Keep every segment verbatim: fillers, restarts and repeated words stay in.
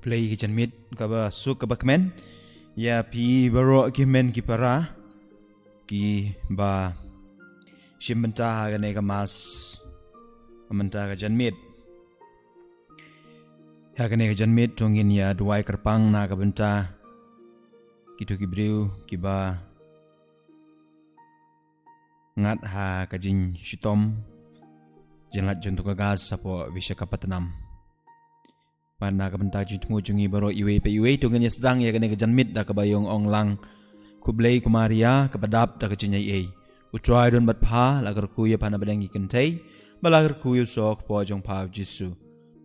Khublei ki janmiet kaba suk kaba kmen ïa phi baroh ki hynmen ki para kiba shim bynta ha kane ka mass mynta ka janmiet. Ha kane ka janmiet to ngin ïa duwai kyrpang na ka bynta kito ki briew kiba ngat ha ka jingshitom jinglat jong to ka gas hapoh Visakhapatnam. Bad na ka bynta ka jingthmu jong ngi baroh iwei pa iwei to ngin ïa sdang ïa kane ka janmiet da kaba ïa ong lang: Khublei ko Maria, kaba dap da ka jingaiei. U Trai u don bad pha, la kyrkhu ïa pha na pdeng ki kynthei, bad la kyrkhu ïa u soh kpoh jong pha u Jisu.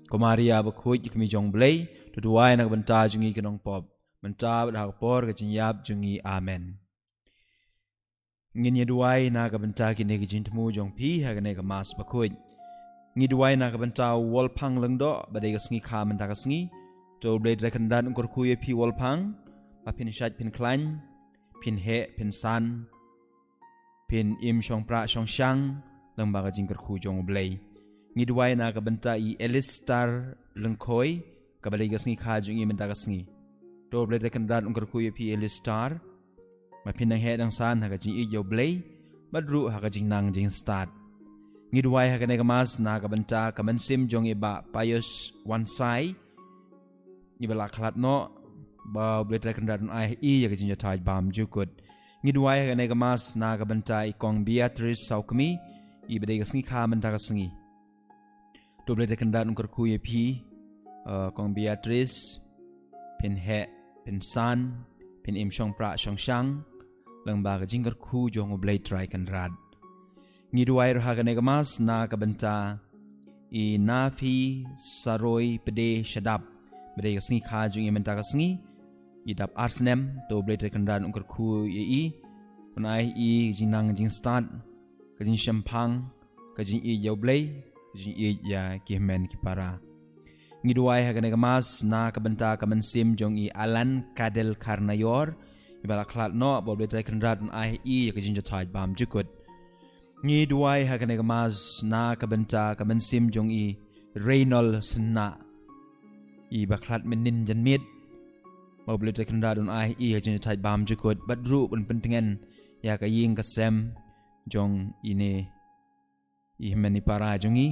Ko Maria bakhuid, i kmie jong u Blei, to duwai na ka bynta jong ngi ki nongpop, mynta bad ha ka por ka jingïap jong ngi. Amen. Ngin ïa duwai na ka bynta kine ki jingthmu jong phi ha kane ka mass bakhuid. Ngi duwai na ka bynta u Wolfgang Lyngdoh, ba dei ka sngi kha mynta ka sngi. To u Blei Trai Kynrad un kyrkhu ïa phi Wolfgang, ba phin shait phin khlaiñ, phin heh phin san, phin im shong prah shong shang lyngba ka jingkyrkhu jong u Blei. Ngi duwai na ka bynta i Elistar Lyngkhoi, kaba dei ka sngi kha jong i mynta ka sngi. To u Blei Trai Kynrad un kyrkhu ïa phi Elistar, ba phin nang heh nang san ha ka jingïeit ïa u Blei, bad ruh ha ka jingnang jingstad. Ngi duwai ha kane ka mass na ka bynta ka mynsiem jong i Bah Pius Wansai, iba la khlad noh, ba u Blei Trai Kynrad un ai ha i ïa ka jingjahthait bymjukut. Ngi duwai ha kane ka mass na ka bynta i Kong Beatrice Sawkmie, iba dei ka sngi kha mynta ka sngi. To u Blei Trai Kynrad un kyrkhu ïa phi, eh, Kong Beatrice, phin heh phin san, phin im shong prah shong shang lyngba ka jingkyrkhu jong u Blei Trai Kynrad. Ngi duwai ruh ha kane ka mass na ka bynta i Nafi Saroi Pde Shadap, ba dei ka sngi kha jong i mynta ka sngi, i dap ar snem. To u Blei Trai Kynrad un kyrkhu ïa i, un ai i jingnang jingstad, ka jingshemphang, ka jingïeit ïa u Blei, ka jingïeit ïa ki hynmen ki para. Ngi duwai ha kane ka mass na ka bynta ka mynsiem jong i Alan Kadel Kharnaior, iba la khlad noh, ba u Blei Trai Kynrad un ai ha i ïa ka jingjahthait bymjukut. Ngi duwai ha kane ka mass na ka bynta ka mynsiem jong i Reynold Synnah, iba khlad mynnin janmiet, ba u Blei Trai Kynrad un ai ha i ïa ka jingjahthait bymjukut, bad ruh un pyntngen ïa ka ïing ka sem jong ine i hynmen i para jong ngi,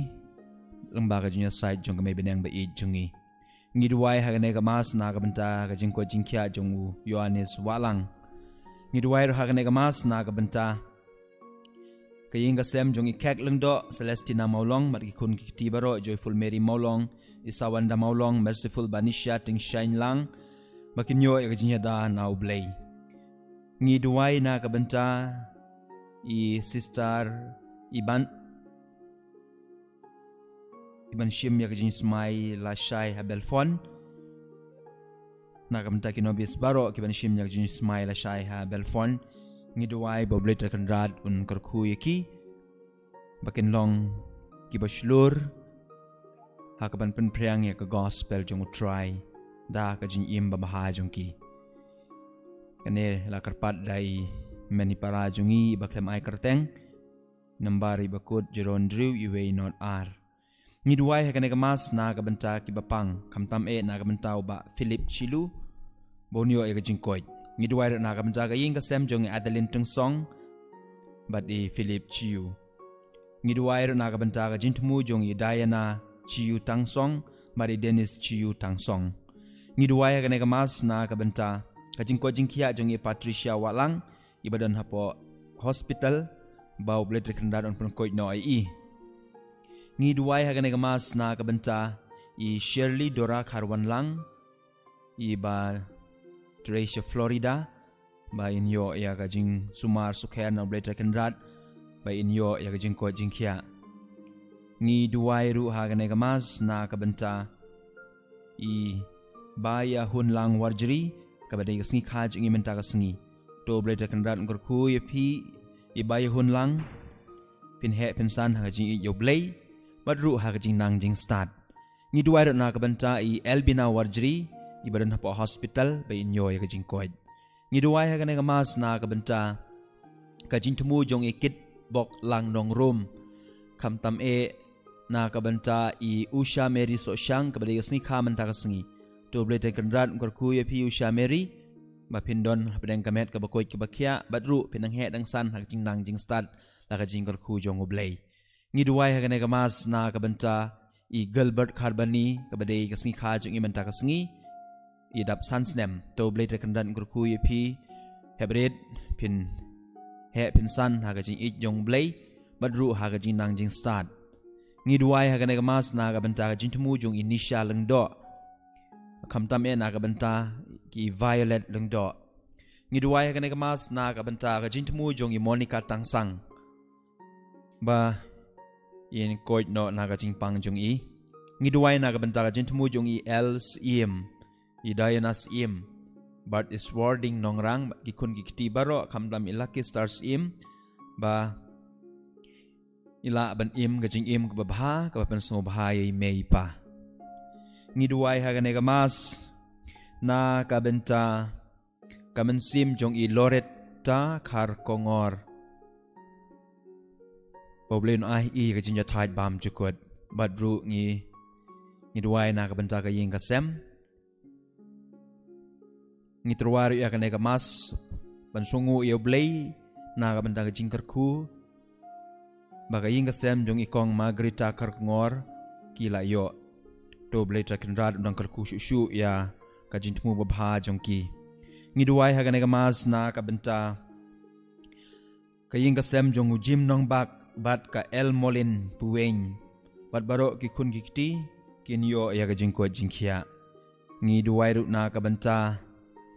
lyngba ka jingïasaid jong ka Mei Bneng ba ïeit jong ngi. Ngi duwai ha kane ka mass na ka bynta ka jingkoit jingkhiah jong u Ïoannis Wahlang. Ngi duwai ruh ha kane ka mass na ka bynta ka ïing ka sem jong i Khek Lyngdoh, Celestina Mawlong, bad ki khun ki kti baroh, Joyful Mary Mawlong, Isawanda Mawlong, Merciful Banisha Tyngshaiñ Lang, ba kin ïoh ïa ka jingïada na u Blei. Ngi duwai na ka bynta i Sister Iban, iban shim ïa ka jingsmai lashai ha Belfon. Na ka bynta ki nobis baroh kiban shim ïa ka jingsmai lashai ha Belfon, ngi duwai ba u Blei Trai Kynrad un kyrkhu ïa ki, ba kin long kiba shlur ha kaban pynphriang ïa ka gospel jong u Trai da ka jingim babha jong ki. Kane la kyrpad da i hynmen i para jong ngi iba khlem ai kyrteng, nambar iba kut zero hynriew iwei nod ar. Ngi duwai ha kane ka mass na ka bynta kiba pang, khamtam eh na ka bynta u Bah Philip Chilu, ba un ïoh ïa ka jingkoit. Ngi duwai ruh na ka bynta ka ïing ka sem jong i Adeline Tyngsong bad i Philip Chiu. Ngi duwai ruh na ka bynta ka jingthmu jong i Diana Chiu Tangsong bad i Dennis Chiu Tangsong. Ngi duwai ha kane ka mass na ka bynta ka jingkoit jingkhiah jong i Patricia Wahlang, iba don hapoh hospital, ba u Blei Trai Kynrad un pynkoit noh ïa i. Ngi duwai ha kane ka mass na ka bynta i Shirley Dora Kharwanlang, iba trei sha Florida, ba in ïoh ïa ka jingsumar sukher na u Blei Trai Kynrad, ba in ïoh ïa ka jingkoit jingkhiah. Ngi duwai ruh ha kane ka mass na ka bynta i Baiahunlang Warjri, kaba dei ka sngi kha jong i mynta ka sngi. To u Blei Trai Kynrad un kyrkhu ïa phi i Baiahunlang, phin heh phin san ha ka jingïeit ïa u Blei, bad ruh ha ka jingnang jingstad. Ngi duwai ruh na ka bynta i Elbina Warjri, iba don hapoh hospital, ba in ïoh ïa ka jingkoit. Ngi duwai ha kane ka mass na ka bynta ka jingthmu jong i Kitbok Langnong Rum, khamtam eh na ka bynta i Usha Mary Sohshang, kaba dei ka sngi kha mynta ka sngi. To U Blei Trai Kynrad un kyrkhu ïa phi, u Sha Mary, ba phin don hapdeng ka met kaba koit kaba khiah, bad ruh phin dang heh dang san ha ka jingnang jingstad la ka jingkyrkhu jong U Blei. Ngi duwai ha kane ka Mass na ka bynta i Gilbert Kharbani, kaba dei ka sngi kha jong i mynta ka sngi, i dap san snem. To U Blei Trai Kynrad un kyrkhu ïa phi, hep rit, phin heh phin san ha ka jingïeit jong U Blei, bad ruh ha ka jingnang jingstad. Ngi duwai ha kane ka Mass na ka bynta ka jingthmu jong i Nisha Lyngdoh, khamtam eh na ka bynta ki Violet Lyngdoh. Ngi duwai ha kane ka Mass na ka bynta ka jingthmu jong i Monica Tangsang, ba in koit noh na ka jingpang jong i. Ngi duwai na ka bynta ka jingthmu jong i El Syiem, i Diana Syiem, bad i Swarding Nongrang, ki khun ki kti baroh, khamtam i Lucky Star Syiem, ba i lah ban im ka jingim kaba bha, kaba pynsngewbha ïa i mei i pa. Ngi duwai ha kane ka Mass na ka bynta ka mynsiem jong i Loretta Kharkongor, ba U Blei un ai i ka jingïathait bymjukut. Bad ruh ngi, ngi duwai na ka bynta ka ïing ka sem. Ngi tyrwa ruh ïa kane ka Mass ban sngewnguh ïa U Blei na ka bynta ka jingkyrkhu, ba ka ïing ka sem jong i Kong Margarita Kharkongor ki la ïoh. To U Blei Trai Kynrad un dang kyrkhu shuh shuh ïa ka jingthmu babha jong ki. Ngi duwai ha kane ka Mass na ka bynta ka ïing ka sem jong u Jim Nongbak bad ka El Molin Puweng, bad baroh ki khun ki kti kin ïoh ïa ka jingkoit jingkhiah. Ngi duwai ruh na ka bynta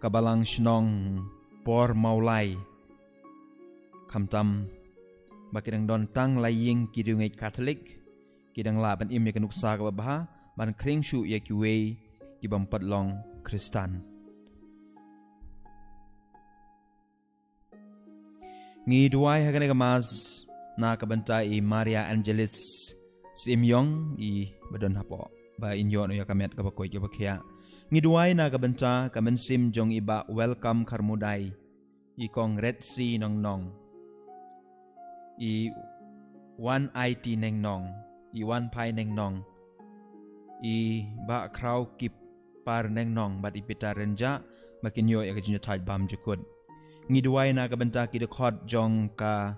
ka Balang Shnong Por Mawlai, khamtam ba ki dang don tang la ïing ki riewngeit Katholik, ki dang lah ban im ïa ka nuksa kaba bha, ban khring shuh ïa kiwei ki bym pat long Khristan. Ngi duwai ha kane ka Mass na ka bynta i Maria Angelis Syiem Ïong, i ba don hapoh, ba in ïoh noh ïa ka met kaba koit kaba khiah. Ngi duwai na ka bynta ka mynsiem jong i Bah Welcome Kharmudai, i Kong Red Sea Nongnong, i Wan Aiti Nengnong, i Wan Phai Nengnong, i Bah Khraw Kipar Nengnong bad i Peter Rynjah, ba kin ïoh ïa ka jingïathait bymjukut. Ngi duwai na ka bynta ki dkhot jong ka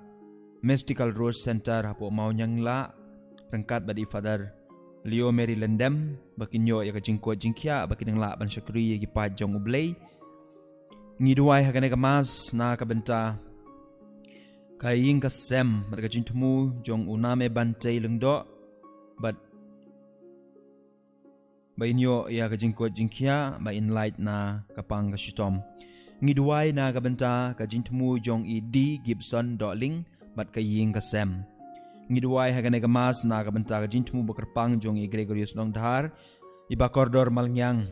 Mystical Rose Center hapoh Mawnianglah, ryngkat bad i Father Leo Mary Lyndem, ba kin ïoh ïa ka jingkoit jingkhiah, ba kin nang lah ban shakri ïa ki paid jong U Blei. Ngi duwai ha kane ka Mass na ka bynta ka ïing ka sem bad ka jingthmu jong u Name Bantei Lyngdoh, bad ba in ïoh ïa ka jingkoit jingkhiah, ba in lait na ka pang ka shitom. Ngi duwai na ka bynta ka jingthmu jong i D Gibson Dohling bad ka ïing ka sem. Ngi duwai ha kane ka Mass na ka bynta ka jingthmu ba kyrpang jong i Gregorius Nongdhar, i Bah Kordor Malngiang,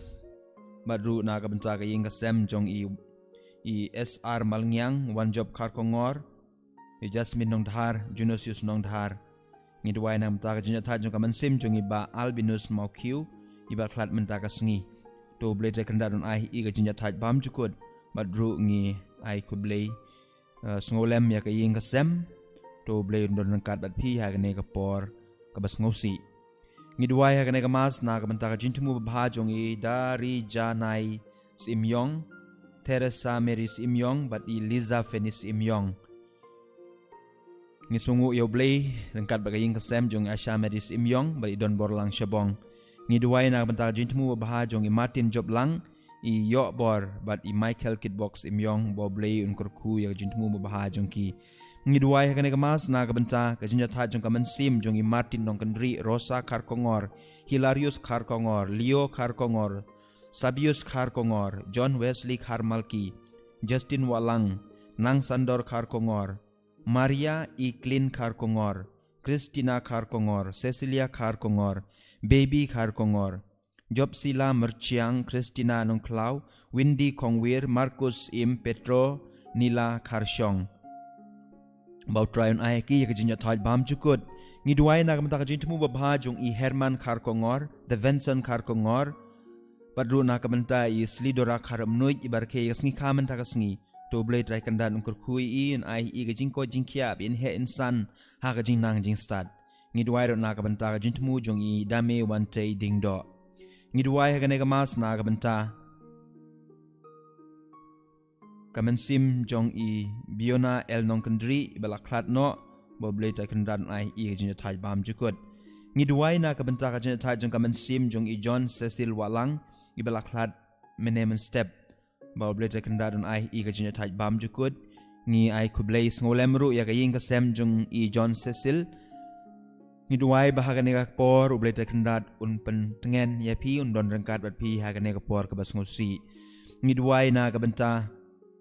bad ruh na ka bynta ka ïing ka sem jong i, i S R Malngiang, Wanjop Kharkongor, i Jasmine Nongdhar, Junosius Nongdhar. Ngi duwai na ka bynta ka jingïathait jong ka mynsiem jong i Bah Albinus Mawkhiu, i ba khlad mynta ka sngi. To U Blei Trai Kynrad un ai i ka jingïathait bymjukut, bad ruh ngi ai khublei, eh, sngewlem ïa ka ïing ka sem. To U Blei un don ryngkat bad phi ha kane ka por kaba sngewsih. Ngi duwai ha kane ka Mass na ka bynta ka jingthmu babha jong i Darijanai Syiem Ïong, Theresa Mary Syiem Ïong bad i Liza Fanny Syiem Ïong. Ngi sngewnguh ïa U Blei ryngkat bad ka ïing ka sem jong i Asha Mary Syiem Ïong bad i Donborlang Shabong. Ngi duwai na ka bynta ka jingthmu babha jong i Martin Joplang, i Ïohbor bad i Michael Kitbok Syiem Ïong, ba U Blei un kyrkhu ïa ka jingthmu babha jong ki. Ngi duwai ha kane ka Mass na ka bynta ka jingïathait jong ka mynsiem jong i Martin Nongkynrih, Rosa Kharkongor, Hilarius Kharkongor, Leo Kharkongor, Sabius Kharkongor, John Wesley Kharmalki, Justin Wahlang, Nang Sandor Kharkongor, Maria Eklin Kharkongor, Christina Kharkongor, Cecilia Kharkongor, Baby Kharkongor, Jopsila Myrchiang, Christina Nongkhlaw, Windy Kongwir, Marcus Im, Petro, Nila Kharshong. Ba U Trai un ai ki ïa ka jingïathait bymjukut. Ngi duwai na ka bynta ka jingthmu babha jong i Herman Kharkongor, Devenson Kharkongor, bad ruh na ka bynta i Slidora Kharmnuid, i ba rakhe ïa ka sngi kha mynta ka sngi. To U Blei Trai Kynrad un kyrkhu ïa i, un ai i ka jingkoit jingkhiah, ba in heh in san ha ka jingnang jingstad. Ngi duwai ruh na ka bynta ka jingthmu jong i Dame Wantei Diengdoh. Ngi duwai ha kane ka Mass na ka bynta ka mynsiem jong i Biona L Nongkyndri, iba la khlad noh, ba U Blei Trai Kynrad un ai i ka jingïathait bymjukut. Ngi duwai na ka bynta ka jingïathait jong ka mynsiem jong i John Cecil Wahlang, iba la khlad mynne mynstep, ba U Blei Trai Kynrad un ai i ka jingïathait bymjukut. Ngi ai khublei sngewlem ruh ïa ka ïing ka sem jong i John Cecil. Ngi duwai ba ha kane ka por U Blei Trai Kynrad un pyntngen ïa phi, un don ryngkat bad phi ha kane ka por kaba sngewsih. Ngi duwai na ka bynta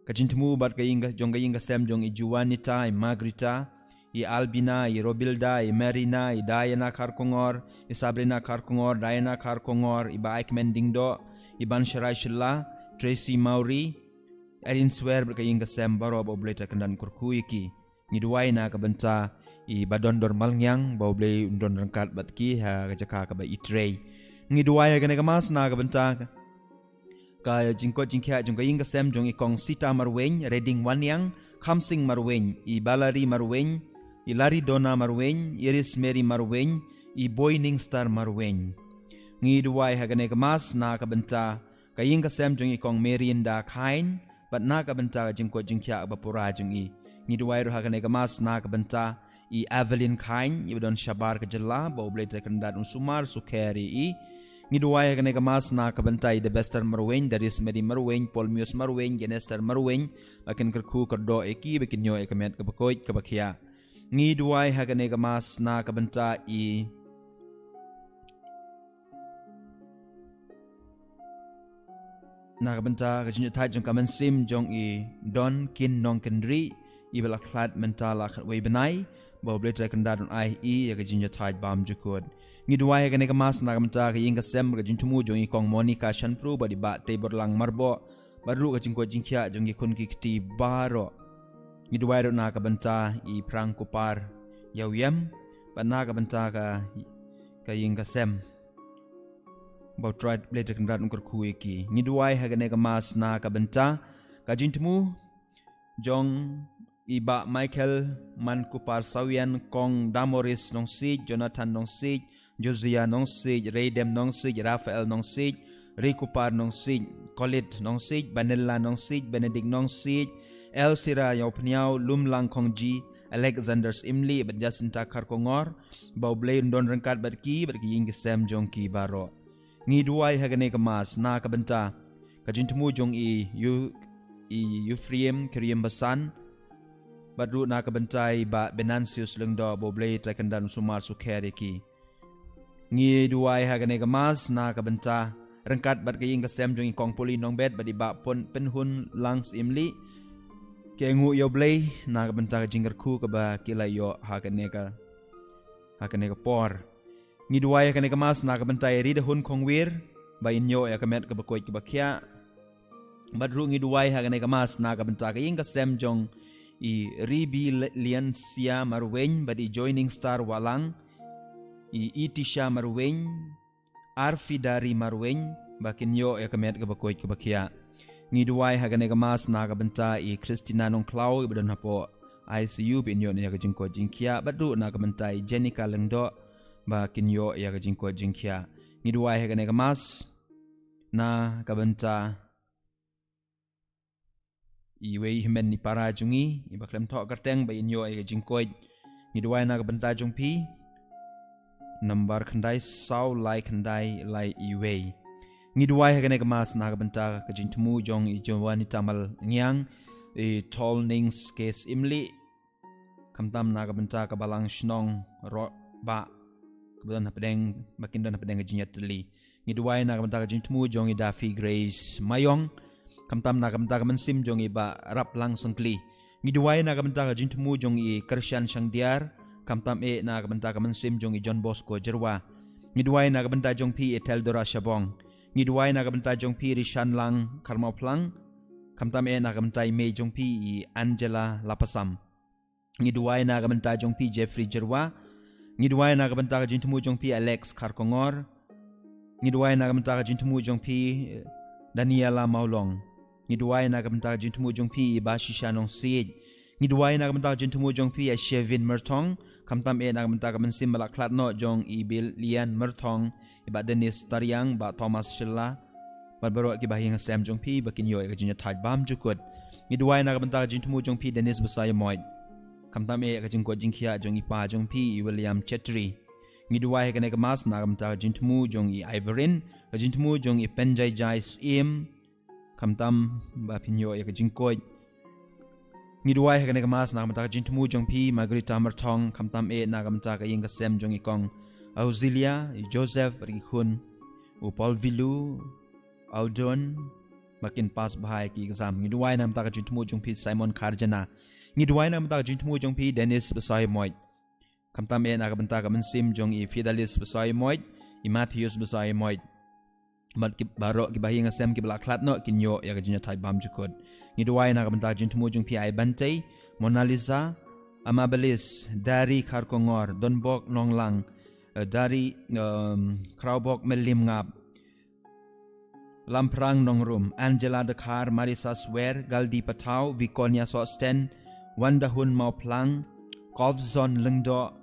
ka jingthmu bad ka ïing ka, jong ka ïing ka sem jong i Juanita, i Margarita, i Albina, i Robilda, i Marina, i Diana Kharkongor, i Sabrina Kharkongor, Diana Kharkongor, i Bah Aikmen Diengdoh, i Bansharai Shylla, Tracy Mawrie, Erin Swer bad ka ïing ka sem baroh, ba U Blei Trai Kynrad un kyrkhu ïa ki. Ngi duwai na ka bynta i Bah Dondor Malngiang, ba U Blei un don ryngkat bad ki ha ka jaka kaba i trei. Ngi duwai ha kane ka Mass na ka bynta ka jingkoit jingkhiah jong ka ïing ka sem jong i Kong Sita Marwein, Reding Wanniang, Khamsing Marwein, i Balari Marwein, i Laridona Marwein, i Iris Mary Marwein, i Boiningstar Marwein. Ngi duwai ha kane ka Mass na ka bynta ka ïing ka sem jong i Kong Merinda Khain, bad na ka bynta ka jingkoit jingkhiah ba pura jong i. Ngi duwai ruh ha kane ka Mass na ka bynta i Evelyn Khain, iba don shabar ka jylla, ba U Blei Trai Kynrad un sumar sukher ïa i. Ngi duwai ha kane ka Mass na ka bynta i Debester Marwein, Darius Mary Marwein, Paul Mius Marwein, Genester Marwein, ba kin kyrkhu kyrdoh ïa ki, ba kin ïoh ïa ka met kaba koit kaba khiah. Ngi duwai ha kane ka Mass na ka bynta i na ka bynta ka jingïathait jong ka mynsiem jong i Don Kin Nongkyndri, iba la khlad mynta la khatwei bnai, ba U Blei Trai Kynrad un ai i ïa ka jingïathait bymjukut. Ngi duwai ha kane ka Mass na ka bynta ka ïing ka sem, ka jingthmu jong i Kong Monica Shanpru bad i Bah Teiborlang Marboh, bad ruh ka jingkoit jingkhiah jong ki khun ki kti baroh. Ngi duwai ruh na ka bynta i Phrang Kupar Ïawïem, bad na ka bynta ka, ka ïing ka sem, ba U Trai, Blei Trai Kynrad un kyrkhu ïa ki. Ngi duwai ha kane ka Mass na ka bynta ka jingthmu jong i Bah Michael Mankupar Sawian, Kong Damoris Nongsiej, Jonathan Nongsiej, Josiah Nongsiej, Reidem Nongsiej, Raphael Nongsiej, Rikupar Nongsiej, Kolit Nongsiej, Banella Nongsiej, Benedict Nongsiej, Elsira Ïawphniaw, Lumlang Khongji, Alexander Syiemlieh bad Jacinta Kharkongor, ba U Blei un don ryngkat bad ki, bad ki ïing ki sem jong ki baroh. Ngi duwai ha kane ka Mass na ka bynta ka jingthmu jong i Yu, i Euphriem Kyrïem Basan, bad ruh na ka bynta i Bah Venantius Lyngdoh, ba U Blei Trai Kynrad un sumar sukher ïa ki. Ngi duwai ha kane ka Mass na ka bynta ryngkat bad ka ïing ka sem jong i Kong Puli Nongbet bad i Bah Pynhunlang Syiemlieh, ki ainguh ïa U Blei na ka bynta ka jingkyrkhu kaba ki la ïoh ha kane ka, ha kane ka por. Ngi duwai ha kane ka Mass na ka bynta i Ridahun Khongwir, ba in ïoh ïa ka met kaba koit kaba khiah. Bad ruh ngi duwai ha kane ka Mass na ka bynta ka ïing ka sem jong i Ribiliansia Marwein bad i Joining Star Wahlang, i Itisha Marwein, Arfidari Marwein, ba kin ïoh ïa ka met kaba koit kaba khiah. Ngi duwai ha kane ka Mass na ka bynta i Christina Nongkhlaw, iba don hapoh I C U, ba in ïoh ïa ka jingkoit jingkhiah, bad ruh na ka bynta i Jenica Lyngdoh, ba kin ïoh ïa ka jingkoit jingkhiah. Ngi duwai ha kane ka Mass na ka bynta iwei i hynmen i para jong ngi, iba khlem thoh kyrteng, ba in ïoh ïa ka jingkoit. Ngi duwai na ka bynta jong phi. Nambar khyndai saw lai khyndai lai iwei. Ngi duwai ha kane ka Mass na ka bynta ka jingthmu jong i Joanita Malngiang, i Tolnings K Syiemlieh, khamtam na ka bynta ka balang shnong Rohbah, kaba don hapdeng, ba kin don hapdeng ka jingïatylli. Ngi duwai na ka bynta ka jingthmu jong i Daffy Grace Maiong, khamtam na ka bynta ka mynsiem jong i Bah Raplang Sangkli. Ngi duwai na ka bynta ka jingthmu jong i Kyrshan Shangdiar, khamtam eh na ka bynta ka mynsiem jong i John Bosco Jyrwa. Ngi duwai na ka bynta jong phi i Theldora Shabong. Ngi duwai na ka bynta jong phi Rishan Lang Kharmawphlang, khamtam eh na ka bynta i mei jong phi i Angela Lapasam. Ngi duwai na ka bynta jong phi Jeffrey Jyrwa. Ngi duwai na ka bynta ka jingthmu jong phi Alex Kharkongor. Ngi duwai na ka bynta ka jingthmu jong phi, eh, Daniela Mawlong. Ngi duwai na ka bynta ka jingthmu jong phi i Bah Shisha Nongsiej. Ngi duwai na ka bynta ka jingthmu jong phi ïa Shevin Myrthong, khamtam eh na ka bynta ka mynsiem ba la khlad noh jong i Bill Lian Myrthong, i Bah Dennis Tariang, Bah Thomas Shylla, bad baroh ki bahaïing hasem jong phi ba kin ïoh ïa ka jingïathait bymjukut. Ngi duwai na ka bynta ka jingthmu jong phi Dennis Basaiawmoit, khamtam eh ka jingkoit jingkhiah jong i pa jong phi i William Chetri. Ngi duwai ha kane ka Mass na ka bynta ka jingthmu jong i Ivorin, ka jingthmu jong i Penjaijai Syiem, khamtam ba phin ïoh ïa ka jingkoit. Ngi duwai ha kane ka Mass na ka bynta ka jingthmu jong phi Margarita Myrthong, khamtam eh na ka bynta ka ïing ka sem jong i kong Auxilia, i Joseph bad ki khun, u Paul Vilu, Audon, ba kin pass bha ïa ki exam. Ngi duwai na ka bynta ka jingthmu jong phi Simon Kharjana. Ngi duwai na ka bynta ka jingthmu jong phi Dennis Basaiawmoit, khamtam eh na ka bynta ka mynsiem jong i Fidelis Basaiawmoit, i Matthews Basaiawmoit, bad ki baroh ki bahaïing hasem ki ba la khlad noh kin ïoh ïa ka jingïathait bymjukut. Ngi duwai na ka bynta ka jingthmu jong phi Ai Bantei, Mona Lisa, Amabilis, Dari Kharkongor, Donbok Nonglang, eh, Dari, em, Kraobok Melim Ngap, Lamphrang Nongrum, Angela Dkhar, Marisa Swer, Galdi Pathau, Viconia Sosten, Wandahun Mawphlang, Kovzon Lyngdoh,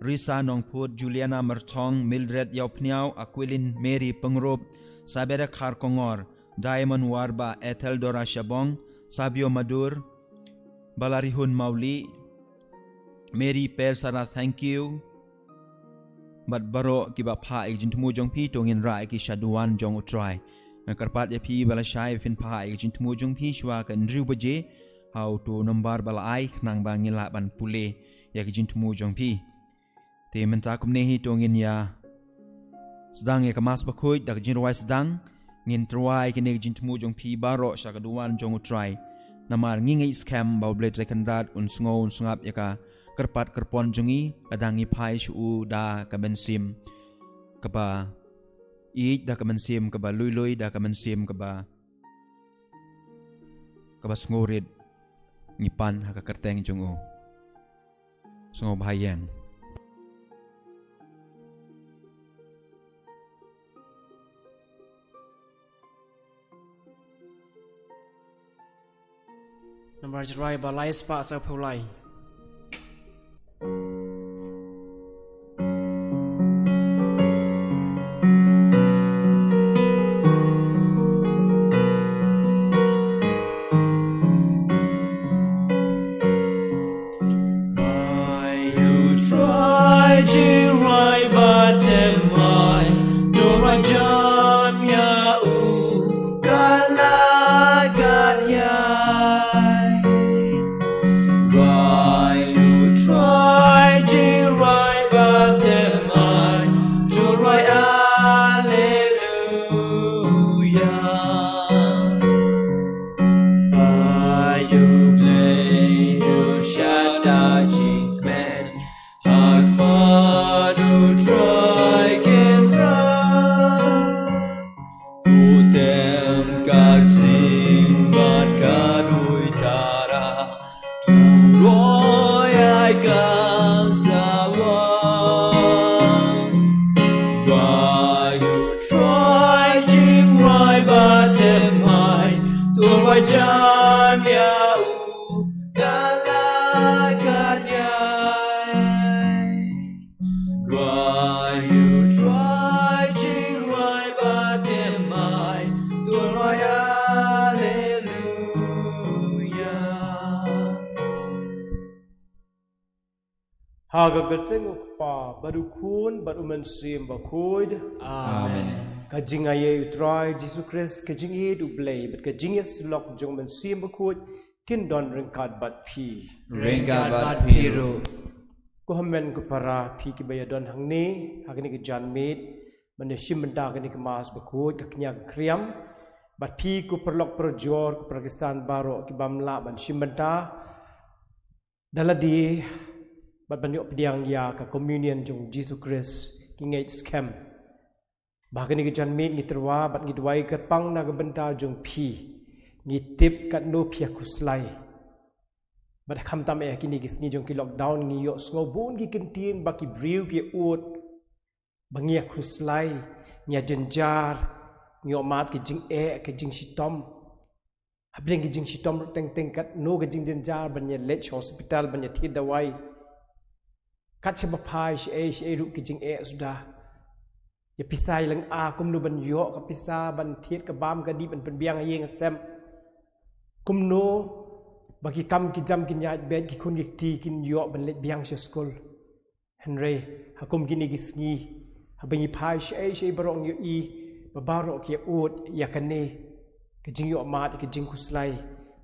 Risa Nongphut, Juliana Myrthong, Mildred Ïawphniaw, Aquilin Mary Pyngrope, Sabera Kharkongor, Diamond Warba, Ethel Dora Shabong, Sabio Madur, Balarihun Mawlieh, Mary Per Sara Thank You, bad baroh ki ba phah ïa ka jingthmu jong phi, to ngin rah ïa ki sha duwan jong U Trai. Nga kyrpad ïa phi ba lashai phin phah ïa ka jingthmu jong phi shuwa ka hynriew baje ha uto u nombar ba la ai, khnang ba ngin lah ban pule ïa ka jingthmu jong phi. Te mynta kumne hi to ngin ïa sdang ïa ka Mass bakhuid da ka jingrwai sdang. Ngin tyrwa ïa kine ki jingthmu jong phi baroh sha ka duwan jong U Trai. Namar ngi ngeit skhem ba U Blei Trai Kynrad un sngew un sngap ïa ka kyrpad kyrpon jong ngi lada ngi phai sha u da ka mynsiem kaba ïeit, da ka mynsiem kaba lui lui, da ka mynsiem kaba, kaba sngewrit. Ngi pan ha ka kyrteng jong u. Sngewbha ïeng. Namar jingrwai ba lai spah sawphew lai. Why you try to write but am I to write jam ya u kala gat yai. Why you try to write but am I to write hallelujah. Ba U Blei u shada jingkmen ha khmat U Trai Kynrad. U tem ka ksing bad ka duitara, u roi ai ka sawa. Why you try to write but am I to write jam ya u kala gat yai. Why you try to write but am I to write hallelujah. Ha ka kyrteng u Kpa bad u Khun bad u Mynsiem Bakhuid. Amen. Ka jingaiei U Trai Jisu Khrist, ka jingïeit U Blei bad ka jingïasyllok jong u Mynsiem Bakhuid kin don ryngkat bad phi. Ryngkat bad phi ruh. Ko hynmen ko para, phi kiba ïadon hangne ha kane ka janmiet ban ïashim bynta kane ka Mass bakhuid ka kñia ka khriam, bad phi ko paralok parajor, ko para Khristan baroh ki bym lah ban shim bynta da lade bad ban ïoh pdiang ïa ka Communion jong Jisu Khrist, ngi ngeit skhem ba ha kane ka janmiet ngi tyrwa bad ngi duwai kyrpang na ka bynta jong phi. Ngi tip katno phi ïa khuslai. Bad khamtam eh ha kine ki sngi jong ki lockdown ngi ïohsngew bun ki kyntien ba ki briew ki ud ba ngi ïa khuslai, ngi ïa jynjar, ngi ïoh mad ki jingeh, ki jingshitom. Hapdeng ki jingshitom ruh teng teng, katno ka jingjynjar ban ïa leit sha hospital ban ïa thied dawai. Kat shaba phai shaei shaei ruh ki jingeh suda. Ïa pisa ïa lynga, kumno ban ïoh ka pisa ban thied ka bam ka dih ban pynbiang ha ïing ha sem. Kumno ba ki kam ki jam kin ïaid beit, ki khun ki kti kin ïoh ban leit biang sha skul. Hynrei ha kum kine ki sngi, haba ngi phai shaei shaei baroh ngi ïohi ba baroh ki ïa ud ïa kane ka jingïohmad, ka jingkhuslai,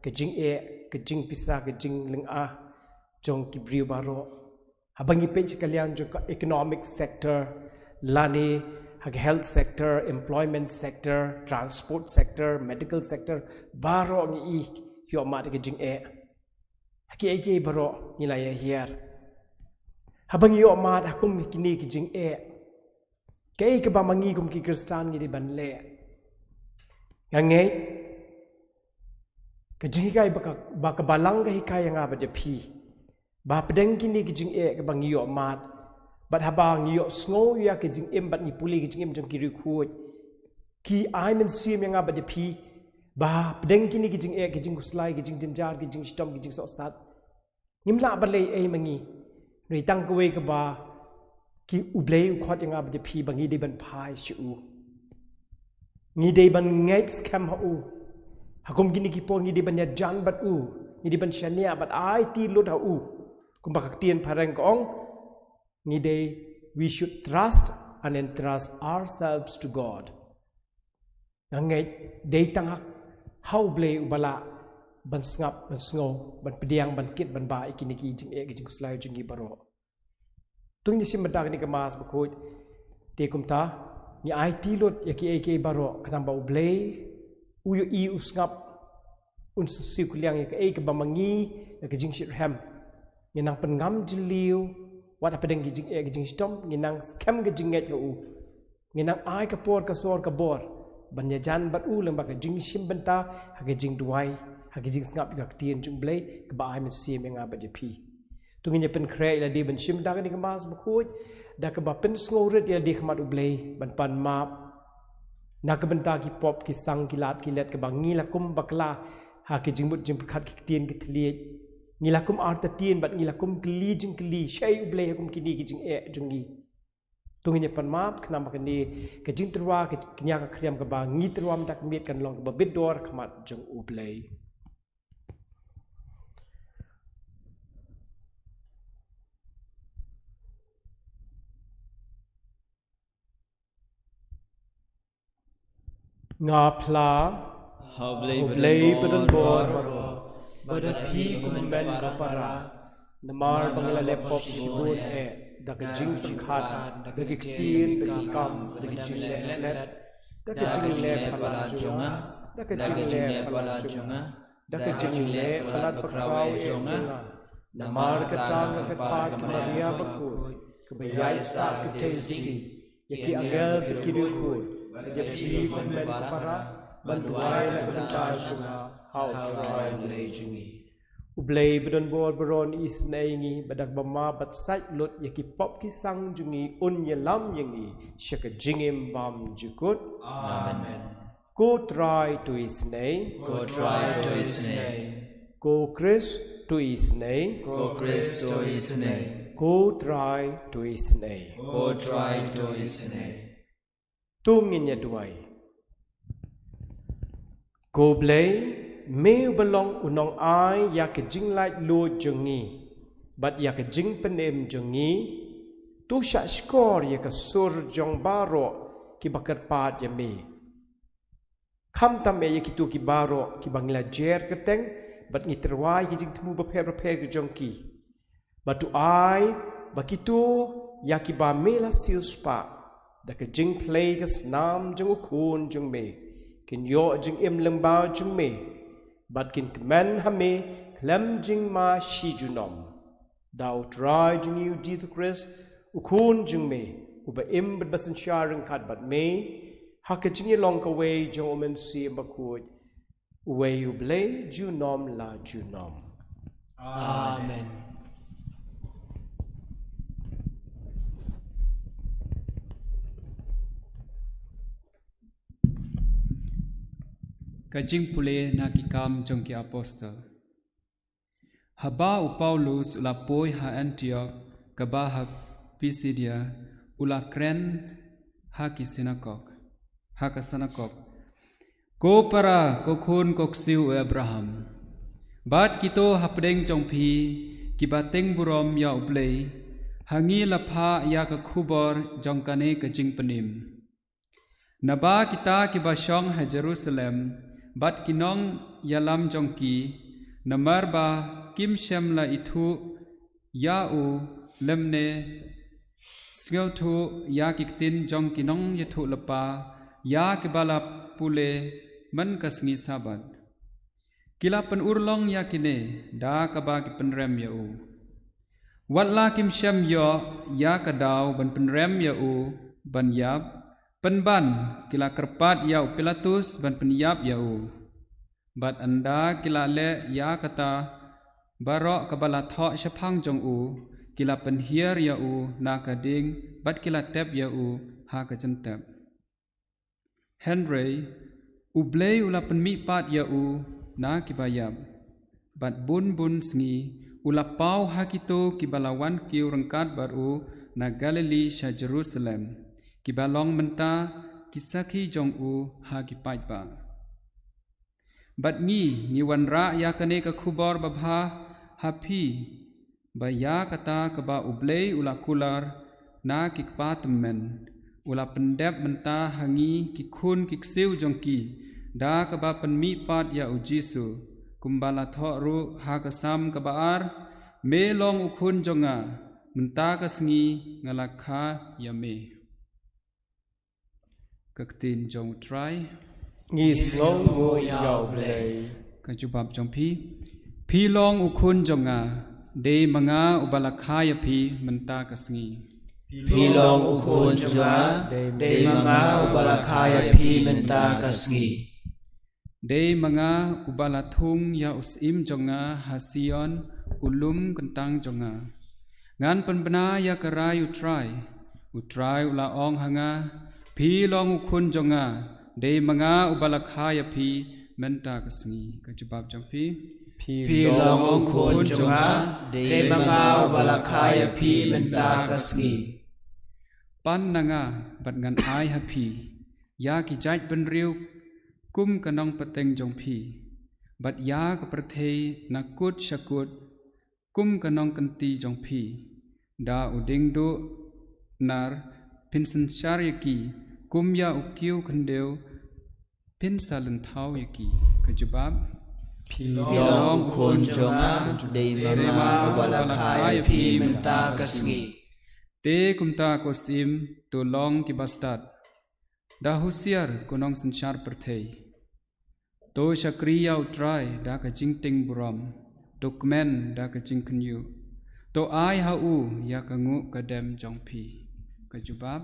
ka jingeh, ka jingpisa, ka jinglynga jong ki briew baroh. Haba ngi peit sha ka liang jong ka economic sector, lane ha ka health sector, employment sector, transport sector, medical sector, baroh ngi ïohmad ka jingeh. Ha kiei kiei baroh ngi la ïa hiar. Haba ngi ïohmad ha kum kine ki jingeh, kaei kaba ma ngi kum ki Khristan ngi dei ban leh? Nga ngeit ka jinghikai ba ka, ba ka Balang ka hikai ïa nga bad ïa phi, ba hapdeng kine ki jingeh kaba ngi ïohmad, bad haba ngi ïohsngew ïa ki jingim bad ngi pule ki jingim jong ki riewkhuid, ki ai mynsiem ïa nga bad ïa phi ba hapdeng kine ki jingeh, ki jingkhuslai, ki jingjynjar, ki jingshitom, ki jingsohsat, ngim lah ban leh ei ei ma ngi. Hynrei tang kawei kaba ki, U Blei u khot ïa nga bad ïa phi ba ngi dei ban phai sha u. Ngi dei ban ngeit skhem ha u. Ha kum kine ki por ngi dei ban ïajan bad u. Ngi dei ban shaniah bad aiti lut ha u. Kumba ka ktien phareng ka ong, ngi dei, we should trust and entrust ourselves to God. Nga ngeit dei tang ha, ha U Blei uba lah ban sngap, ban sngew, ban pdiang, ban kit, ban bah ïa kine ki jingeh, ki jingkhuslai jong ngi baroh. To ngin ïa shim bynta kane ka Mass bakhuid. Te kumta, ngi aiti lut ïa kiei kiei baroh, khnang ba U Blei u ïohi, u sngap, un sa siew kylliang ïa kaei kaba ma ngi, ïa ka jingshitrhem. Ngin nang pynngam jylliew, wat hapdeng ki jingeh, ki jingshitom, ngin nang skhem ka jingngeit ha u. Ngin nang ai ka por, ka sor, ka bor ban ïajan bad u lyngba ka jingshim bynta ha ka jingduwai, ha ka jingsngap ïa ka ktien jong U Blei kaba ai mynsiem ïa nga bad ïa phi. To ngin ïa pynkhreh ïa lade ban shim bynta kane ka Mass bakhuid da kaba pynsngewrit ïa lade ha khmat U Blei, ban pan map na ka bynta ki pop, ki sang, ki lad, ki let kaba ngi la kum bakla ha ki jingmut jingpyrkhat, ki ktien ki thylliej. Ngi la kum artatien bad ngi la kum kylli jingkylli, shaei U Blei ha kum kine ki jingeh jong ngi. To ngin ïa pan map, khnang ba kane ka jingtyrwa, ka kñia ka khriam kaba ngi tyrwa mynta ka miet kan long kaba bit dor ha khmat jong U Blei. Nga phla ha U Blei ba don bor baroh, bad ha phi ko hynmen ko para, namar ba nga la leh pop shibun eh, da ka jingpyrkhat, da ki ktien, da ki kam, da ki jingshaniah, da ka jingleh palat jong nga, da ka jingleh palat jong nga, da ka jingleh palat bakhraw eh jong nga. Namar kata nga kyrpad ïa ka Maria bakhuid, kaba ïaisah ka theisotti, ïa ki angel bad ki riewkhuid, bad ïa phi ko hynmen ko para, ban duwai na ka bynta jong nga ha U Trai U Blei jong ngi. U Blei ba don bor baroh un isynei ïa ngi, bad da kaba map bad sait lut ïa ki pop ki sang jong ngi, un ïalam ïa ngi sha ka jingim bymjukut. Amen. Ko Trai to isynei. Ko Trai to isynei. Ko Khrist to isynei. Ko Khrist to isynei. Ko Trai to isynei. Ko Trai to isynei. To ngin ïa duwai. Ko Blei, me uba long u nongai ïa ka jinglaitluid jong ngi bad ïa ka jingpynim jong ngi, to shah shkor ïa ka sur jong baroh kiba kyrpad ïa me. Khamtam eh ïa kito ki baroh kiba ngi la jer kyrteng bad ngi tyrwa ïa ki jingthmu bapher bapher ki jong ki. Bad to ai ba kito ïa kiba me la siewspah da ka jingphlei ka snam jong u Khun jong me, kin ïoh jingim lyngba jong me, bad kin kmen ha me khlem jingma shi junom. Da U Trai jong ngi U Jisu Khrist, U Khun jong me, uba im bad ba synshar ryngkat bad me ha ka jingïalong kawei jong U Mynsiem Bakhuid, uwei U Blei junom la junom. Amen. Ka jingpule na Ki Kam jong ki Apostol. Haba u Paulus u la poi ha Antiok kaba ha Pisidia, u la kren ha ki sinakok, ha ka sinakok. Ko para, ko khun, ko ksiew u Abraham, bad kito hapdeng jong phi kiba teng burom ïa U Blei, ha ngi la phah ïa ka khubor jong kane ka jingpynim. Naba kita kiba shong ha Jerusalem bad ki nongïalam jong ki, namar ba kim shym la ithuh ïa u lymne sngewthuh ïa ki ktien jong ki nongïathuhlypa ïa kiba la pule man ka sngi Sabbath. Ki la pynurlong ïa kine da kaba ki pynrem ïa u. Wat la kim shym ïoh ïa ka daw ban pynrem ïa u ban ïap, pynban ki la kyrpad ïa u Pilatus ban pynïap ïa u. Bad ynda ki la leh ïa kata baroh kaba la thoh shaphang jong u, ki la pynhiar ïa u na ka ding bad ki la tep ïa u ha ka jyntep. Hynrei U Blei u la pynmihpat ïa u na kiba ïap. Bad bun bun sngi u la paw ha kito kiba la wan kiew ryngkat bad u na Galili sha Jerusalem, kiba long mynta ki sakhi jong u ha ki paidbah. Bad ngi, ngi wanrah ïa kane ka khubor babha ha phi, ba ïa kata kaba U Blei u la kular na ki kpa tymmen, u la pyndep mynta ha ngi ki khun ki ksiew jong ki, da kaba pynmihpat ïa U Jisu, kumba la thoh ruh ha ka Salm kaba ar: Me long u khun jong nga, mynta ka sngi nga la kha ïa me. Ka ktien jong U Trai. Ngi sngewnguh ïa U Blei. Ka jubab jong phi. Phi long u khun jong nga, dei ma nga uba la kha ïa phi mynta ka sngi. Phi long u khun jong nga, dei ma nga uba la kha ïa phi mynta ka sngi. Dei ma nga uba la thung ïa u syiem jong nga ha Sion, u lum kyntang jong nga. Ngan pynbna ïa ka rai U Trai. U Trai u la ong ha nga: Phi long u khun jong nga, dei ma nga uba la kha ïa phi mynta ka sngi. Ka jubab jong phi. Phi long u khun jong nga, dei ma nga uba la kha ïa phi mynta ka sngi. Pan na nga bad ngan ai ha phi ïa ki jaitbynriew kum ka nongpateng jong phi, bad ïa ka pyrthei na kut sha kut kum ka nongkynti jong phi. Da u dieng duh nar phin synshar ïa ki, kum ïa u kiew khyndew phin sa lynthaw ïa ki. Ka jubab. Phi long u khun jong nga, dei ma nga uba la kha ïa phi mynta ka sngi. Te kumta ko syiem, to long ki bastad. Da husiar ko nongsynshar pyrthei. To shakri ïa U Trai da ka jingtieng burom. To kmen da ka jingkhynñiuh. To ai ha u ïa ka nguh ka dem jong phi. Ka jubab.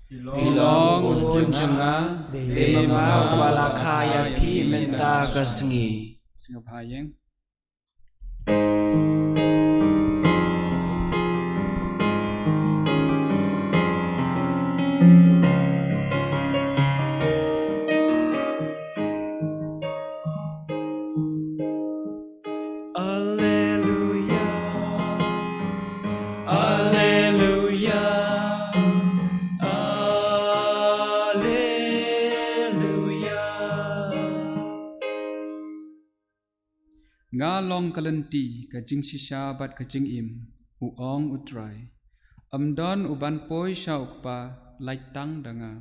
Phi long u khun jong nga, dei ma nga uba la kha ïa phi mynta ka sngi. Sngewbha ïeng. Alleluia, alleluia, alleluia. Nga long ka lynti, ka jingshisha bad ka jingim, u ong U Trai. Ym don uban poi sha U Kpa lait tang da nga.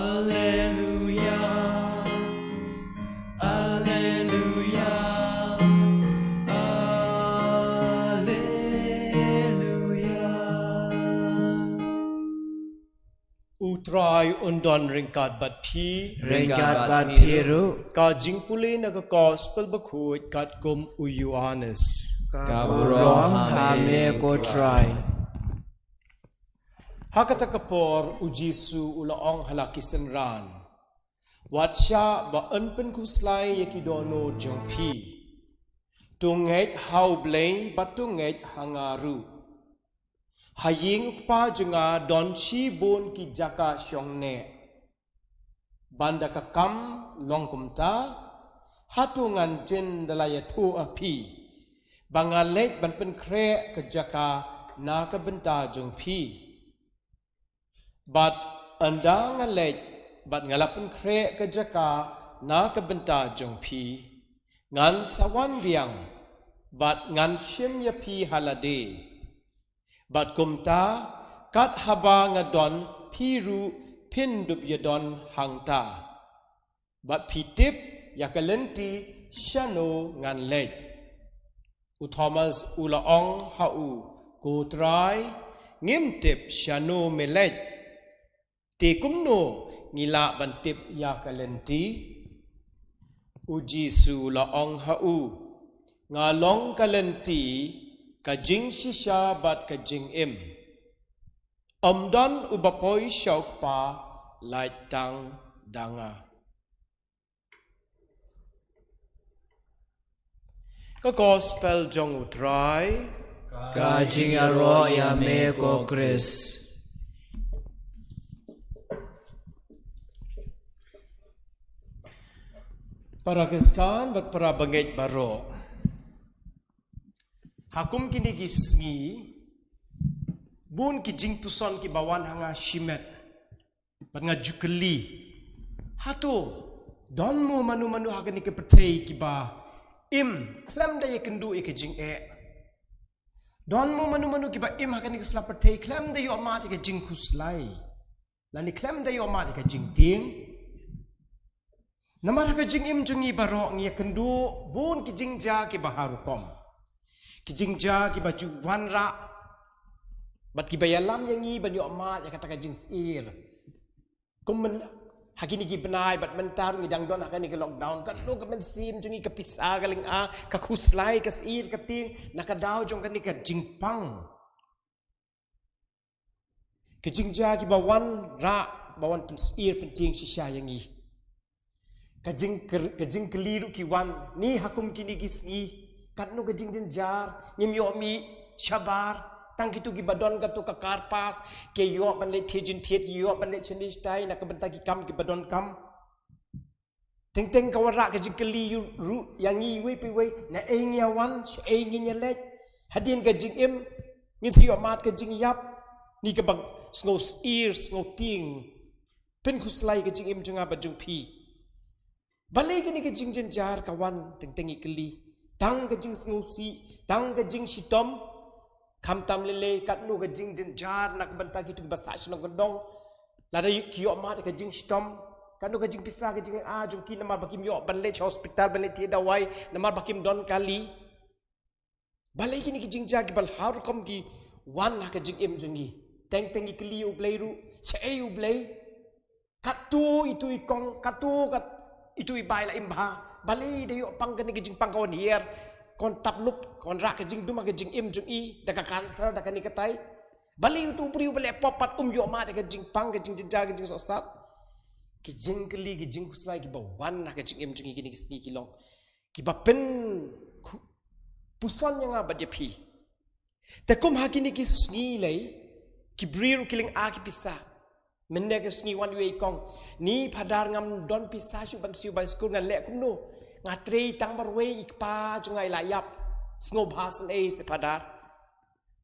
Alleluia, alleluia, alleluia. U Trai un don ryngkat bad phi. Ryngkat bad phi ruh. Ka jingpule na ka Gospel bakhuid katkum u Ïoannis. Ka burom ha me ko Trai. Ha kata ka por u Jisu u la ong ha la ki synran: Wat shah ba yn pynkhuslai ïa ki dohnud jong phi. To ngeit ha U Blei bad to ngeit ha nga ruh. Ha ïing u Kpa jong nga don shibun ki jaka shongneh. Ban da ka kam long kumta, hato ngan jin da la ïathuh ha phi ba nga leit ban pynkhreh ka jaka na ka bynta jong phi? Bad ynda nga leit bad nga la pynkhreh ka jaka na ka bynta jong phi, ngan sa wan biang bad ngan shim ïa phi ha lade. Bad kumta, kat haba nga don, phi ruh phin dup ïa don hangta. Bad phi tip ïa ka lynti shano ngan leit. U Thomas u la ong ha u, Ko Trai, ngim tip shano me leit. Te kumno ngi lah ban tip ïa ka lynti? U Jisu u la ong ha u, Nga long ka lynti, ka jingshisha bad ka jingim. Ym don uba poi sha u Kpa lait tang da nga. Ka Gospel jong U Trai. Ka jingïaroh ïa me ko Khrist. Para Khristan bad para bangeit baroh. Ha kum kine ki sngi, bun ki jingpuson kiba wan ha nga shimet. Bad nga ju kylli, hato don mo mano mano ha kane ka pyrthei kiba im khlem da ïakynduh ïa ka jingeh? Don mo mano mano kiba im ha kane ka sla pyrthei khlem da ïohmad ïa ka jingkhuslai, lane khlem da ïohmad ïa ka jingtieng? Namar ha ka jingim jong ngi baroh ngi ïakynduh bun ki jingjia kiba har rukom. Ki jingjia kiba ju wanrah bad kiba ïalam ïa ngi ban ïohmad ïa kata ka jingsyier. Kum myn, ha kine ki bnai bad mynta ruh ngi dang don ha kane ka lockdown, katno ka mynsiem jong ngi, ka pisa, ka lynga, ka khuslai, ka syier, ka tieng na ka daw jong kane ka jingpang. Ka jingjia kiba wanrah, ba wan pynsyier pyntieng shisha ïa ngi. Ka jingkyr-, ka jingkylli ruh ki wan, ni ha kum kine ki sngi, katno ka jingjynjar, ngim ïoh mih shabar, tang kito kiba don kato ka car pass, ki ïoh ban leit thied jingthied, ki ïoh ban leit shane shatai, na ka bynta ki kam kiba donkam. Teng teng ka wanrah ka jingkylli ruh ïa ngi iwei pa iwei, naei ngi ïa wan, shaei ngin ïa leit. Hadien ka jingim, ngin sa ïohmad ka jingïap, ne kaba sngewsyier, sngewtieng, pynkhuslai ka jingim jong nga bad jong phi. Balei kane ka jingjynjar ka wan, teng teng i kylli. Tang ka jingsngewsih, tang ka jingshitom. Khamtam lei lei katno ka jingjynjar na ka bynta kito kiba sah shnong kyndong. Lada ki ïohmad ka jingshitom, katno ka jingpisa, ka jingeh jong ki namar ba kim ïoh ban leit sha hospital ban leit thied dawai namar ba kim don kali. Balei kine ki jingjia kiba har rukom ki wan ha ka jingim jong ngi? Teng teng i kylli U Blei ruh, shaei U Blei? Katto itu i kong, katto kat itu i bai la im bha. Balei da ïoh pang kane ka jingpang, ka wan hiar, ka wan tap lup, ka wanrah ka jingdum ha ka jingim jong i, da ka cancer, da kane katai. Balei uto u briew ba leh pop pat um ïohmad ka jingpang, ka jingjynjar, ka jingsohsat? Ki jingkylli, ki jingkhuslai kiba wan ha ka jingim jong ngi kine ki sngi ki long kiba pynpuson ïa nga bad ïa phi. Te kum ha kine ki sngi lei, ki briew ki lynga ki pisa. Mynne ka sngi wan iwei i kong, ni Phadar, ngam don pisa shuh ban siew bai skul, ngan leh kumno? Nga trei tang marwei, i kpa jong nga i la ïap. Sngewbha sngewsih Phadar.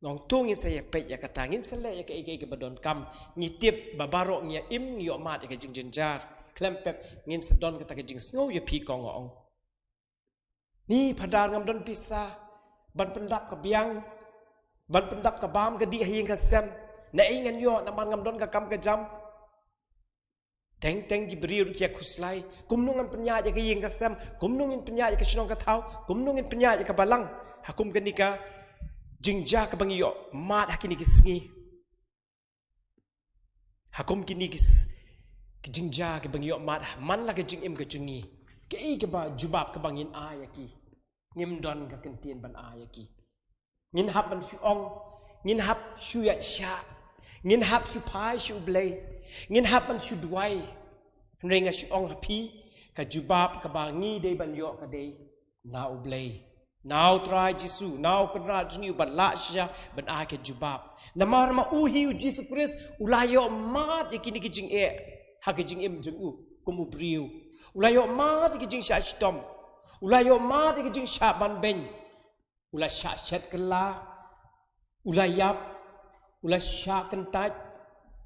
Nga ong to ngin sa ïa peit ïa kata, ngin sa leh ïa kaei kaei kaba donkam. Ngi tip ba baroh ngi ïa im, ngi ïohmad ïa ka jingjynjar. Khlem pep ngin sa don kata ka jingsngew ïa phi kong, nga ong. Ni Phadar, ngam don pisa ban pyndap ka biang, ban pyndap ka bam ka dih ha ïing ka sem. Naei ngan ïoh namar ngam don ka kam ka jam? Teng teng ki briew ruh ki ïa khuslai. Kumno ngan pynïaid ïa ka ïing ka sem? Kumno ngin pynïaid ïa ka shnong ka thaw? Kumno ngin pynïaid ïa ka balang? Ha kum kane ka jingjia kaba ngi ïohmad ha kine ki sngi. Ha kum kine ki s-, ki jingjia kiba ngi ïohmad, man la ka jingim ka jong ngi, kaei kaba jubab kaba ngin ai ïa ki? Ngim don ka kyntien ban ai ïa ki. Ngin hap ban shu ong, ngin hap shu ïaid shah, ngin hap shu phai sha U Blei, ngin hap ban shu duwai. Hynrei nga shu ong ha phi, ka jubab kaba ngi dei ban ïoh ka dei na U Blei. Na u Trai Jisu, na u Kynrad jong ngi uba lah shisha ban ai ka jubab. Namar ma u hi u Jisu Khrist u la ïoh mad ïa kine ki jingeh ha ka jingim jong u kum u briew. U la ïoh mad ïa ki jingshah shitom. U la ïoh mad ïa ki jingshah banbeiñ. U la shah shet kylla. U la ïap. U la shah kyntait.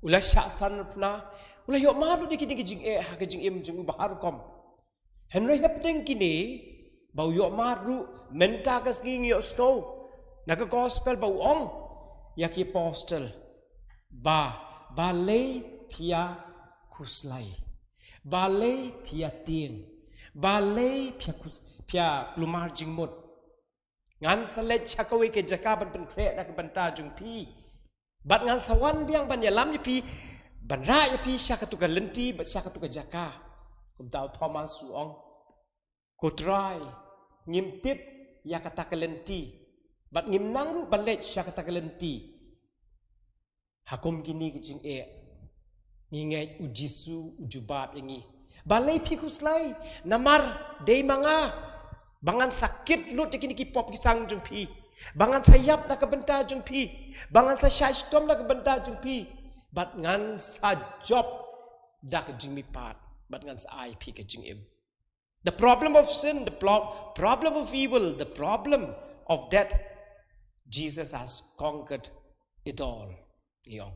U la shah sanpna. U la ïoh mad lut ïa kine ki jingeh ha ka jingim jong u ba har rukom. Hynrei hapdeng kine ba u ïoh mad ruh, mynta ka sngi ngi ïohsngew na ka gospel ba u ong ïa ki apostle ba, balei phi ïa khuslai, balei phi ïa tieng, balei phi ïa khus-, phi ïa kulmar jingmut. Ngan sa leit sha kawei ka jaka ban pynkhreh na ka bynta jong phi. Bad ngan sa wan biang ban ïalam ïa phi, ban rah ïa phi sha katu ka lynti bad sha katu ka jaka. Kumta u Thomas u ong, ko Trai, ngim tip ïa kata ka lynti bad ngim nang ruh ban leit sha kata ka lynti. Ha kum kine ki jingeh, ngi ngeit u Jisu u jubab ïa ngi, balei phi khuslai? Namar dei ma nga ba ngan sa kit lut ïa kine ki pop ki sang jong phi, ba ngan sa ïap na ka bynta jong phi, ba ngan sa shah shitom na ka bynta jong phi, bad ngan sa jop da ka jingmihpat, bad ngan sa ai phi ka jingim. The problem of sin, the pro-, problem of evil, the problem of death, Jesus has conquered it all. Ïong.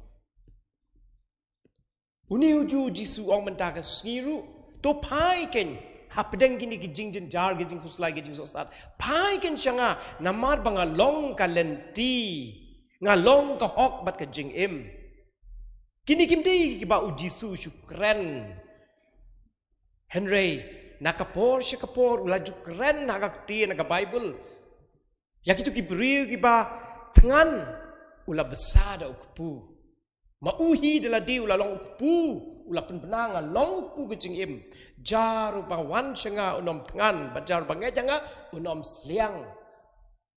Une u Jisu u ong mynta ka sngi ruh, to phai kein hapdeng kine ki jingjynjar, ki jingkhuslai, ki jingsohsat. Phai kein sha nga namar ba nga long ka lynti, nga long ka hok bad ka jingim. Kine kim dei kiba u Jisu u shu kren. Hynrei na ka por sha ka por u la ju kren ha ka ktien, ha ka Baibl ïa kito ki briew kiba thngan, u la bsa da u kpu. Ma u hi da lade u la long u kpu, u la pynbna, nga long u kpu ka jingim. Jar uba wan sha nga un ym thngan, bad jar uba ngeit ha nga un ym sliang.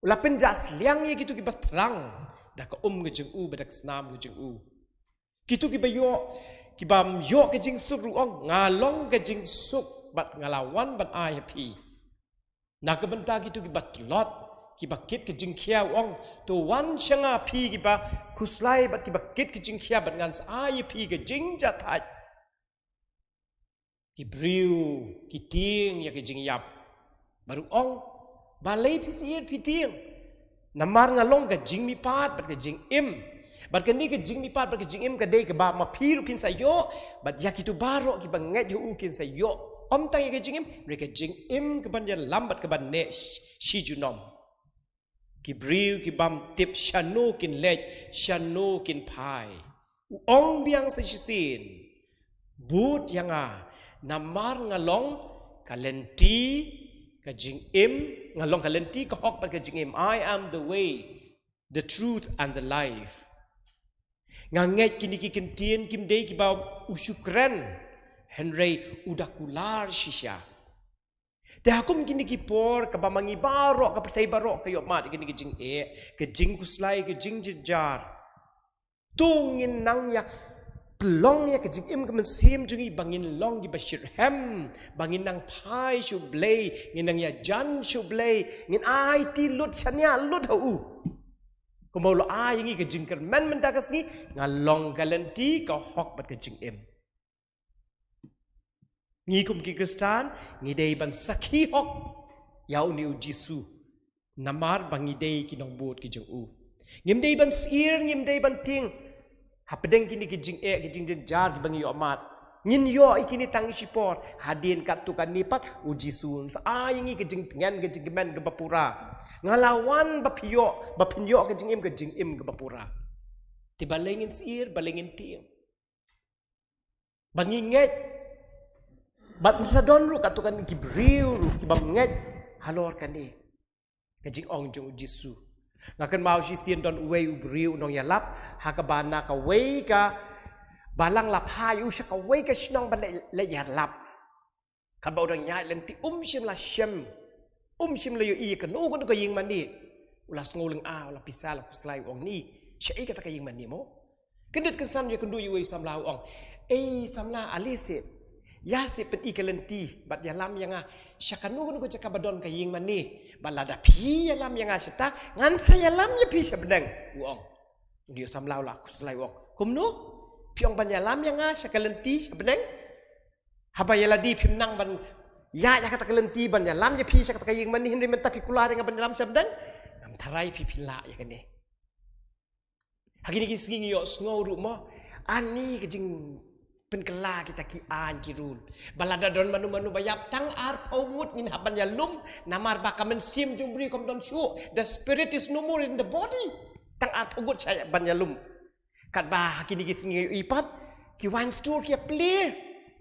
U la pynjah sliang ïa kito kiba thrang da ka um ka jong u bad da ka snam ka jong u. Kito kiba ïoh, kiba ym ïoh ka jingsuk ruh u ong, nga long ka jingsuk bad nga la wan ban ai ha phi. Na ka bynta kito kiba tlot, kiba kit ka jingkhia u ong, to wan sha nga phi kiba khuslai bad kiba kit ka jingkhia bad ngan sa ai ïa phi ka jingjahthait. Ki briew ki tieng ïa ka jingïap. Bad u ong, balei phi syier phi tieng? Namar nga long ka jingmihpat bad ka jingim. Bad kane ka jingmihpat bad ka jingim ka dei kaba ma phi ruh phin sa ïoh, bad ïa kito baroh kiba ngeit ha u kin sa ïoh. Ym tang ïa ka jingim, hynrei ka jingim kaban ïalam bad kaban neh sh-, shi junom. Ki briew ki bym tip shano kin leit, shano kin phai. U ong biang sa shisien, bud ïa nga, namar nga long ka lynti ka jingim, nga long ka lynti ka hok bad ka jingim. I am the way, the truth and the life. Nga ngeit kine ki kyntien kim dei kiba u shu kren, hynrei u da kular shisha. Te ha kum kine ki por kaba ma ngi baroh, ka pyrthei baroh ka ïoh mad ïa kine ki jingeh, ka jingkhuslai, ka jingjynjar. To ngin nang ïa pynlong ïa ka jingim ka mynsiem jong ngi ba ngin long kiba shitrhem, ba ngin nang phai sha U Blei, ngin nang ïajan sha U Blei, ngin aiti lut shaniah lut ha u. Kumba u la ai ïa ngi ka jingkyrmen mynta ka sngi, nga long ka lynti, ka hok bad ka jingim. Ngi kum ki Khristan, ngi dei ban sakhi hok ïa une u Jisu. Namar ba ngi dei ki nongbud ki jong u. Ngim dei ban syier, ngim dei ban tieng hapdeng kine ki jingeh, ki jingjynjar kiba ngi ïoh mad. Ngin ïoh ïa kine tang shipor, hadien katto katne pat u Jisu un sa ai ïa ngi ka jingtngen, ka jingkmen kaba pura. Nga la wan ba phi ïoh, ba phin ïoh ka jingim, ka jingim kaba pura. Te balei ngin syier, balei ngin tieng? Bad ngi ngeit, bad ngin sa don ruh katto katne ki briew ruh ki bym ngeit halor kane ka jingong jong u Jisu. Nga kynmaw shisien don uwei u briew u nongïalap, ha kaba na kawei ka balang la phah ïa u sha kawei ka shnong ban leit, leit ïalap. Katba u dang ïaid lynti um shym la shem, um shym la ïohi ïa kano kano ka ïing mane. U la sngew lynga, u la pisa, la khuslai, u ong, ni, shaei kata ka ïing mane mo? Kyndit kynsam ïakynduh ïa uwei u samla, u ong, ei samla, ale seh, Ïa sih pyni ka lynti bad ïalam ïa nga sha kano kano ka jaka ba don ka ïing mane. Bad lada phi ïalam ïa nga shata, ngan sa ïalam ïa phi sha bneng, u ong. Une u samla u la khuslai, u ong, kumno? Phi ong ban ïalam ïa nga sha ka lynti sha bneng? Haba ïa lade phim nang ban ïa, ïa kata ka lynti ban ïalam ïa phi sha kata ka ïing mane, hynrei mynta phi kular ïa nga ban ïalam sha bneng? Ngam tharai phi phin lah ïa kane. Ha kine ki sngi ngi ïohsngew ruh mo, ani ka jingpynkylla kita ki aiñ ki rule. Ba lada don mano mano ba ïap, tang arphew ngut ngin hap ban ïalum, namar ba ka mynsiem jong u briew kam don shuh. The spirit is no more in the body. Tang arphew ngut shah ban ïalum. Katba ha kine ki sngi ngi ïohi pat, ki wine store ki ïa plie.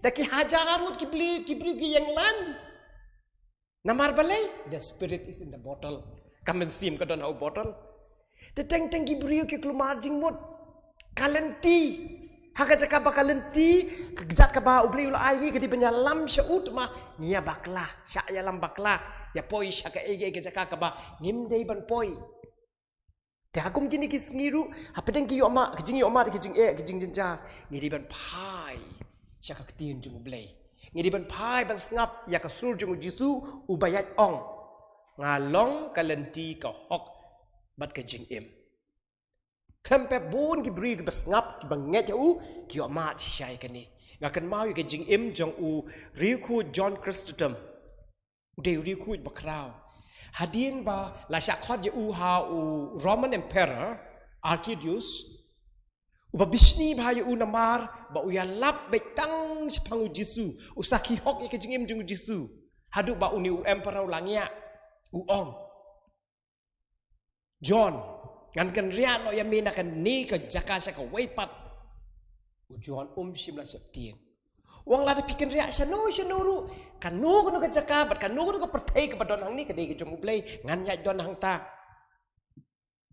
Da ki hajar ngut ki briew, ki briew ki ïeng lain. Namar balei? The spirit is in the bottle. Ka mynsiem ka don ha u bottle. Te teng teng ki briew ki kulmar jingmut. Ka lynti. Ha ka jaka ba ka lynti, ka jaka ba U Blei u la ai ngi ka dei ban ïalam sha u, te ma ngi ïa bakla, shah ïalam bakla. Ïa poi sha kaei kaei ka jaka kaba ngim dei ban poi. Te ha kum kine ki sngi ruh, hapdeng ki ïohmad, ki jingïohmad, ki jingeh, ki jingjynjar, ngi dei ban phai sha ka ktien jong U Blei. Ngi dei ban phai ban sngap ïa ka sur jong U Jisu, uba ïaid ong, "Nga long ka lynti, ka hok bad ka jingim." Khlem pep bun ki briew kiba sngap, kiba ngeit ha u, ki ïohmad shisha ïa kane. Nga kynmaw ïa ka jingim jong u riewkhuid John Chrysostom. U dei u riewkhuid bakhraw. Hadien ba la shah khot ïa u ha u Roman Emperor Arcadius, uba bishni bha ïa u namar ba u ïalap beit tang shaphang U Jisu, u sakhi hok ïa ka jingim jong U Jisu. Haduh ba une u emperor u la ngiah, u ong, "John, ngan kynriah noh ïa me na kane ka jaka sha kawei pat." U John um shym la sheptieng. U ong, "Lada phi kynriah shano shano ruh, kano kano ka jaka bad kano kano ka pyrthei kaba don hangne ka dei ka jong U Blei, ngan ïaid don hangta."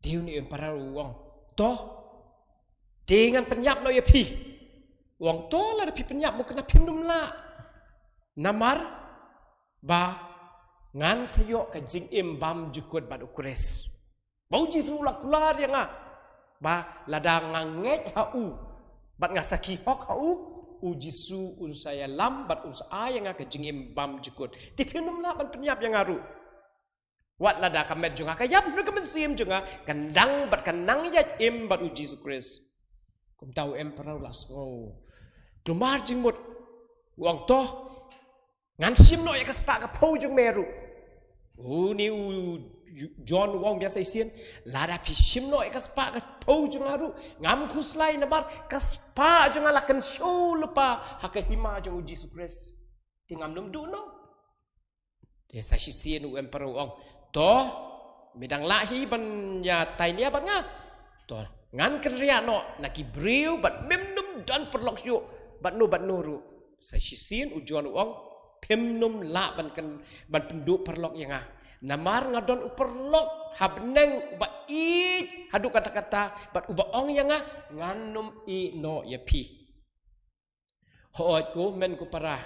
Te une u emperor u ong, "To, te ngan pynïap noh ïa phi." U ong, "To, lada phi pynïap, mo kane phim nym lah. Namar ba ngan sa ïoh ka jingim bymjukut bad U Khrist. Ba U Jisu u la kular ïa nga ba lada nga ngeit ha u bad nga sakhi hok ha u, U Jisu un sa ïalam bad un sa ai ïa nga ka jingim bymjukut. Te phim nym lah ban pynïap ïa nga ruh. Wat lada ka met jong nga ka ïap, hynrei ka mynsiem jong nga kan dang bad kan nang ïaid im bad U Jisu Khrist." Kumta u emperor u la sngew kulmar jingmut. U ong, "To, ngan shim noh ïa ka spah ka phew jong me ruh." Une u John u ong, "Biang sa shisien, lada phi shim noh ïa ka spah ka phew jong nga ruh, ngam khuslai, namar ka spah jong nga la kynshew lypa ha ka hima jong U Jisu Khrist. Te ngam nym duh noh." Te sa shisien u emperor u ong, "To, me dang lah hi ban ïa tainia bad nga? To, ngan kynriah noh na ki briew bad mem nym don paralok shuh bad no bad no ruh." Sa shisien u John u ong, "Phim nym lah ban kyn-, ban pynduh paralok ïa nga. Namar nga don u paralok ha bneng uba ïeit haduh katta katta bad uba ong ïa nga, ngan nym ïeh noh ïa phi." Hooid ko hynmen ko para,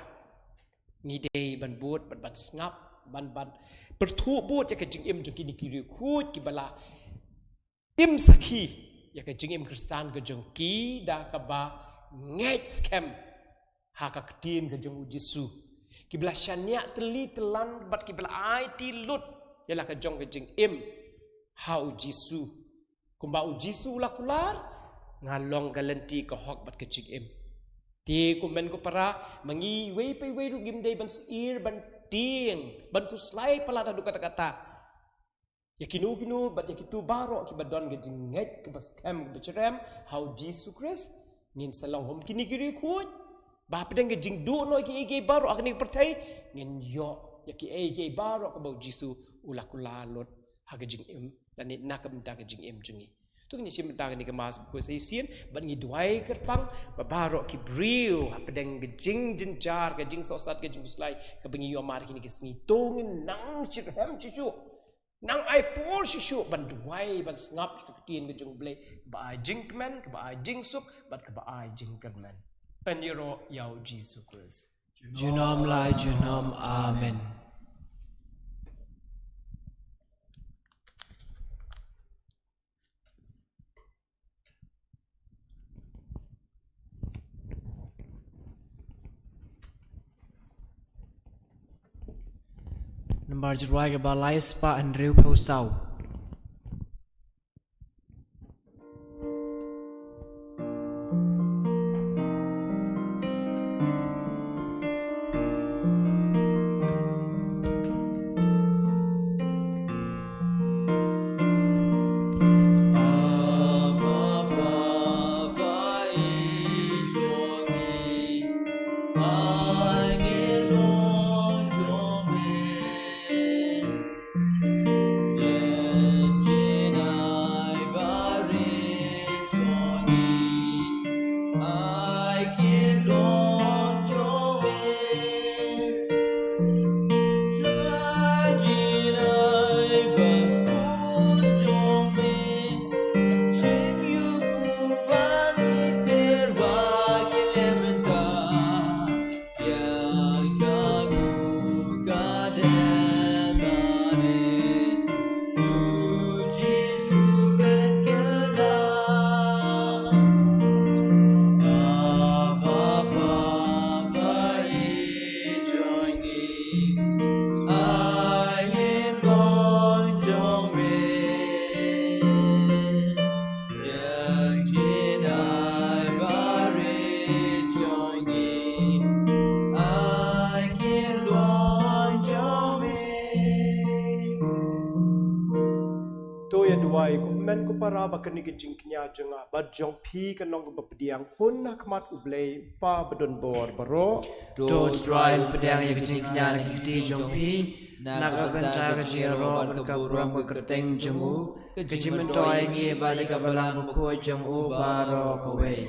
ngi dei ban bud, ban, ban sngap, ban, ban pyrthuh bud ïa ka jingim jong kine ki riewkhuid kiba la im sakhi ïa ka jingim Khristan ka jong ki da kaba ngeit skhem ha ka ktien ka jong U Jisu. Kiba la shaniah tylli tylan bad kiba la aiti lut ïa la ka jong ka jingim ha U Jisu. Kumba U Jisu u la kular, "Nga long ka lynti, ka hok bad ka jingim." Te ko hynmen ko para, ma ngi iwei pa iwei ruh ngim dei ban syier, ban tieng, ban khuslai palat haduh katta katta. Ïa kino kino bad ïa kito baroh kiba don ka jingngeit kaba skhem kaba syriem ha U Jisu Khrist, ngin sa long kum kine ki riewkhuid ba hapdeng ka jingduh noh ïa kiei kiei baroh ha kane ka pyrthei, ngin ïoh ïa kiei kiei baroh kaba U Jisu u la kular lut ha ka jingim, lane na ka bynta ka jingim jong ngi. To ngin ïa shim bynta kane ka Mass bakhuid sa shisien bad ngi duwai kyrpang ba baroh ki briew hapdeng ka jingjynjar, ka jingsohsat, ka jingkhuslai kaba ngi ïohmad ha kine ki sngi, to ngin nang shitrhem shuh shuh, nang ai por shuh shuh ban duwai, ban sngap ïa ka ktien ka jong U Blei kaba ai jingkmen, kaba ai jingsuk bad kaba ai jingkyrmen. Yn ïaroh ïa U Jisu Khrist. Junom la junom. Amen. Nambar jingrwai kaba lai spah hynriewphew saw. To ïa duwai, ko hynmen ko para, ba kane ka jingkñia jong nga bad jong phi kan long kaba pdiang hun ha khmat U Blei Kpa badonbor baroh. To Trai un pdiang ïa ka jingkñia na ki kti jong phi, na ka bynta ka jingïaroh bad ka burom ka kyrteng jong u, ka jingmyntoi ïa ngi bad ïa ka balang bakhuid jong u baroh kawei.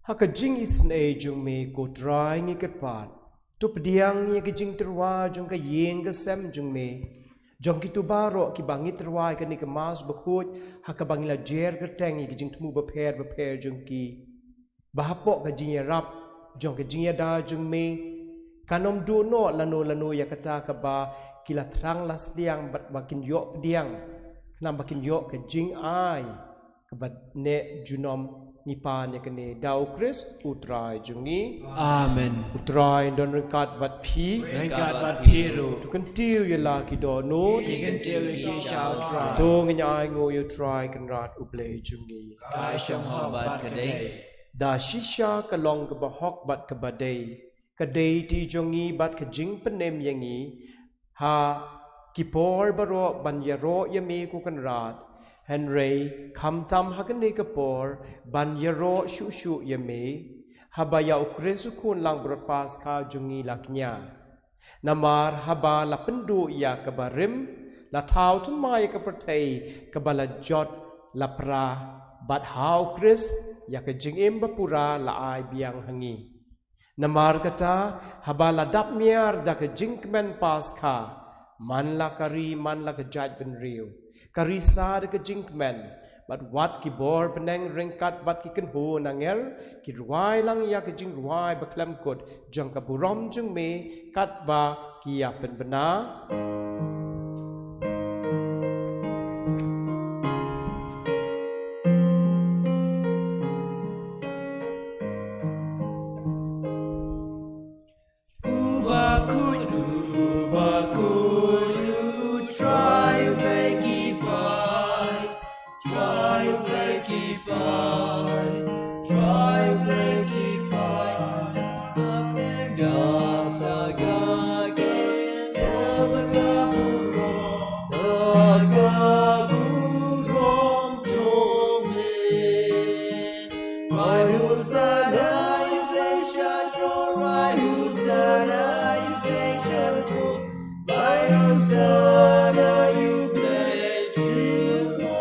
Ha ka jingisynei jong me ko Trai ngi kyrpad, to pdiang ïa ka jingtyrwa jong ka ïing ka sem jong me, jong kito baroh kiba ngi tyrwa ïa kane ka Mass bakhuid, ha kaba ngi la jer kyrteng ïa ka jingthmu bapher bapher jong ki. Ba hapoh ka jingïarap jong ka jingïada jong me, kan ym duh noh lano lano ïa kata kaba ki la thrang la sliang bad ba kin ïoh pdiang, khnang ba kin ïoh ka jingai kaba neh junom. Ngi pan ïa kane da U Khrist U Trai jong ngi. Amen. U Trai un don ryngkat bad phi. Ryngkat bad phi ruh. To kyntiew ïa la ki dohnud. Ngi kyntiew ïa ki sha U Trai. To ngin ai nguh ïa U Trai Kynrad U Blei jong ngi. Ka shong hok bad ka dei. Da shisha ka long kaba hok bad kaba dei, ka dei ti jong ngi bad ka jingpynim ïa ngi ha ki por baroh ban ïaroh ïa me ko Kynrad. Hynrei khamtam ha kane ka por ban ïaroh shuh shuh ïa me, haba ïa U Khrist U Khun Langbrot Paskha jong ngi la kñia. Namar haba la pynduh ïa kaba rim, la thaw thymmai ïa ka pyrthei kaba la jot la pra, bad ha U Khrist ïa ka jingim bapura la ai biang ha ngi. Namar kata, haba la dap miar da ka jingkmen Paskha, man la ka ri man la ka jaitbynriew, ka ri sa da ka jingkmen, bad wat ki bor bneng ryngkat bad ki kynhun anger ki rwai lang ïa ka jingrwai bakhlem kut jong ka burom jong me, katba ki ïa pynbna. U bakhuid, u bakhuid, U Trai U Blei ki paid. Trai U Blei ki paid, Trai U Blei ki paid. Ka pyrthei dap sa ka kynthei bad ka burom, bad ka burom jong me. Rai Hosanna, U Blei sha throne, Rai Hosanna, U Blei sha throne, Rai Hosanna, U Blei sha throne.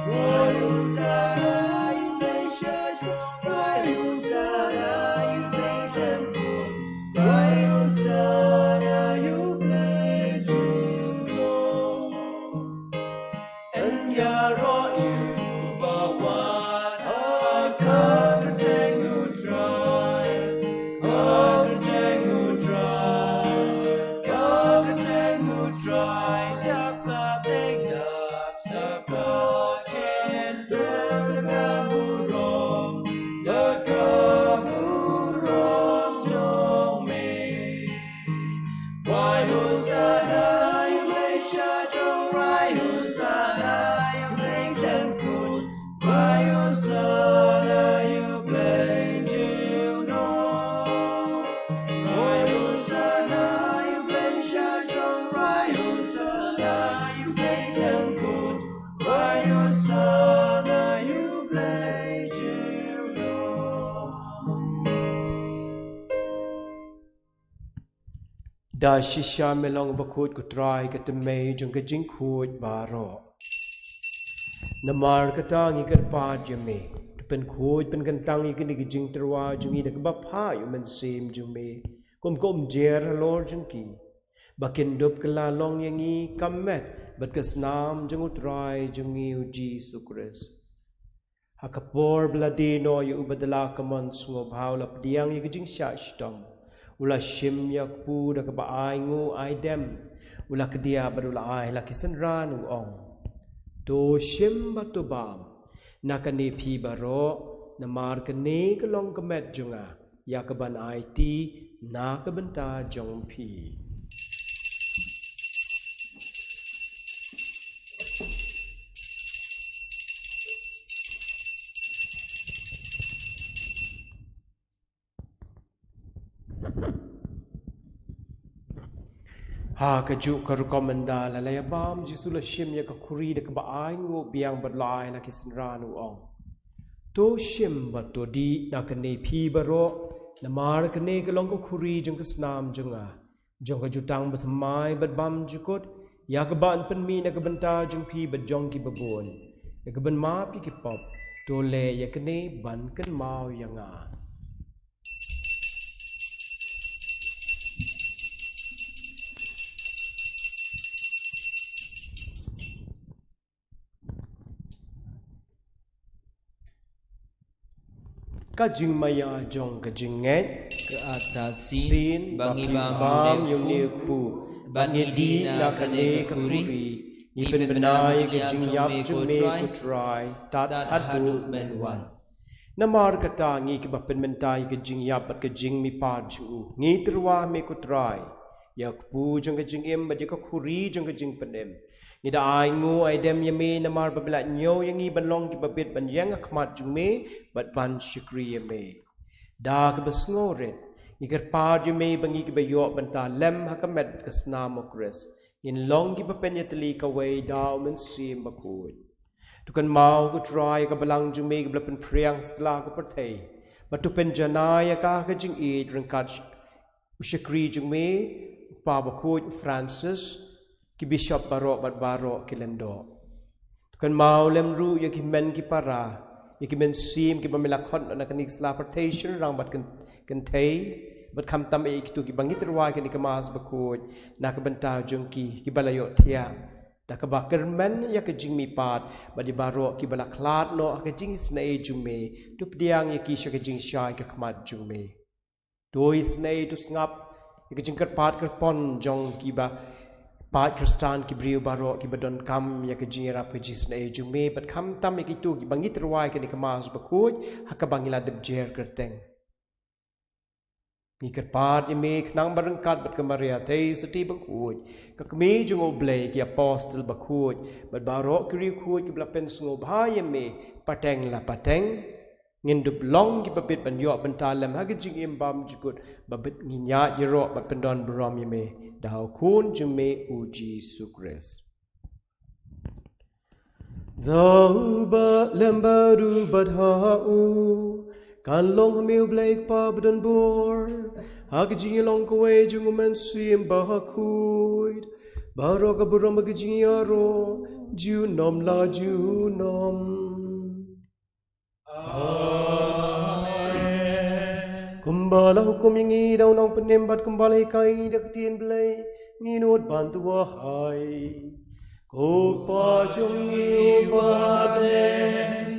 Rai Hosanna, U Blei sha throne, Rai Hosanna, U Blei sha throne, Rai Hosanna, U Blei sha throne. Yn ïaroh ïa u ba wan ha ka kyrteng U Trai, ha ka kyrteng U Trai, ha ka kyrteng U Trai. Dap ka pyrthei dap sa ka kynthei bad ka burom, bad ka burom jong me. Rai Ïa u Blei khlem kut, Trai Hosanna ïa u Blei jong ngi. Da shisha me long bakhuid ko Trai, ka tymmen jong ka jingkhuid baroh. Namar kata ngi kyrpad ïa me, to pynkhuid pynkyntang ïa kine ki jingtyrwa jong ngi da kaba phah ïa u Mynsiem jong me, kum ka umjer halor jong ki, ba kin dup kylla long ïa ngi ka met bad ka snam jong u Trai jong ngi u Jisu Khrist. Ha ka por ba la die noh ïa u, bad da la ka mon sngewbha u la pdiang ïa ka jingshah shitom, u la shim ïa u kpu da kaba ainguh aidem, u la kdiah bad u la ai ha la ki synran, u ong: To shim bad to bam na kane phi baroh, namar kane ka long ka met jong nga, ïa kaban aiti na ka bynta jong phi. Ha kajuh ka rukom, ynda la la ïa bam, u Jisu u la shim ïa ka khuri da kaba ainguh biang bad u la ai ha la ki synran, u ong: To shim bad to dih na kane phi baroh, namar kane ka long ka khuri jong ka snam jong nga, jong ka jutang bathymmai bad bymjukut, ïa kaba yn pynmih na ka bynta jong phi bad jong kiba bun, ïa kaban map ïa ki pop. To leh ïa kane ban kynmaw ïa nga. Ka jingmaïa jong ka jingngeit. Ka ata sien ba ngi bam ïa une u kpu, ba ngi dih na kane ka khuri, ngi pynbna ïa ka jingïap jong me ko Trai, tad haduh men wan. Namar kata ngi kiba pynmynta ïa ka jingïap bad ka jingmihpat jong u, ngi tyrwa me ko Trai, ïa u kpu jong ka jingim bad ïa ka khuri jong ka jingpynim. Ngi da ainguh aidem ïa me namar ba me la ñiew ïa ngi ban long kiba bit ban ïeng ha khmat jong me bad ban shakri ïa me. Da kaba sngewrit ngi kyrpad ïa me ba ngi kiba ïoh bynta lem ha ka met ka snam u Khrist, ngin long kiba pynïatylli kawei da u Mynsiem Bakhuid. To kynmaw ko Trai ïa ka balang jong me kaba la pynphriang sha la ka pyrthei, bad to pynjanai ïa ka ha ka jingïeit ryngkat u shakri jong me, u Kpa Bakhuid u Francis, ki bishop baroh bad baroh ki lyngdoh. To kynmaw lem ruh ïa ki hynmen ki para, ïa ki mynsiem kiba me la khot na kane ka sla pyrthei shynrang bad kyn-, kynthei, bad khamtam ïa kito kiba ngi tyrwa ïa kane ka Mass Bakhuid na ka bynta jong ki, kiba la ïohthiah da kaba kyrmen ïa ka jingmihpat, bad ïa baroh kiba la khlad noh ha ka jingisynei jong me, to pdiang ïa ki sha ka jingshai ka khmat jong me. To isynei, to sngap ïa ka jingkyrpad kyrpon jong kiba paid Khristan, ki briew baroh kiba donkam ïa ka jingïarap ka jingisynei jong me, bad khamtam ïa kito kiba ngi tyrwa ïa kane ka Mass Bakhuid ha kaba ngi la dep jer kyrteng. Ngi kyrpad ïa me khnang ba ryngkat bad ka Maria Theisotti Bakhuid, ka Kmie jong U Blei, ki Apostol Bakhuid, bad baroh ki riewkhuid kiba la pynsngewbha ïa me pateng la pateng, ngin dup long kiba bit ban ïoh bynta lem ha ka jingim bymjukut ba bit ngin ïaid ïaroh bad pyndon burom ïa me da u Khun jong me u Jisu Khrist. Da uba lem bad u bad ha u, kan long ha me U Blei Kpa badonbor, ha ka jingïalong kawei jong U Mynsiem Bakhuid, baroh ka burom bad ka jingïaroh junom la junom. Amen. Kumba la hukum ïa ngi da u Nongpynim bad kumba la hikai ïa ngi da ka ktien Blei, ngin nud ban duwai. Ko Kpa jong ngi uba ha bneng,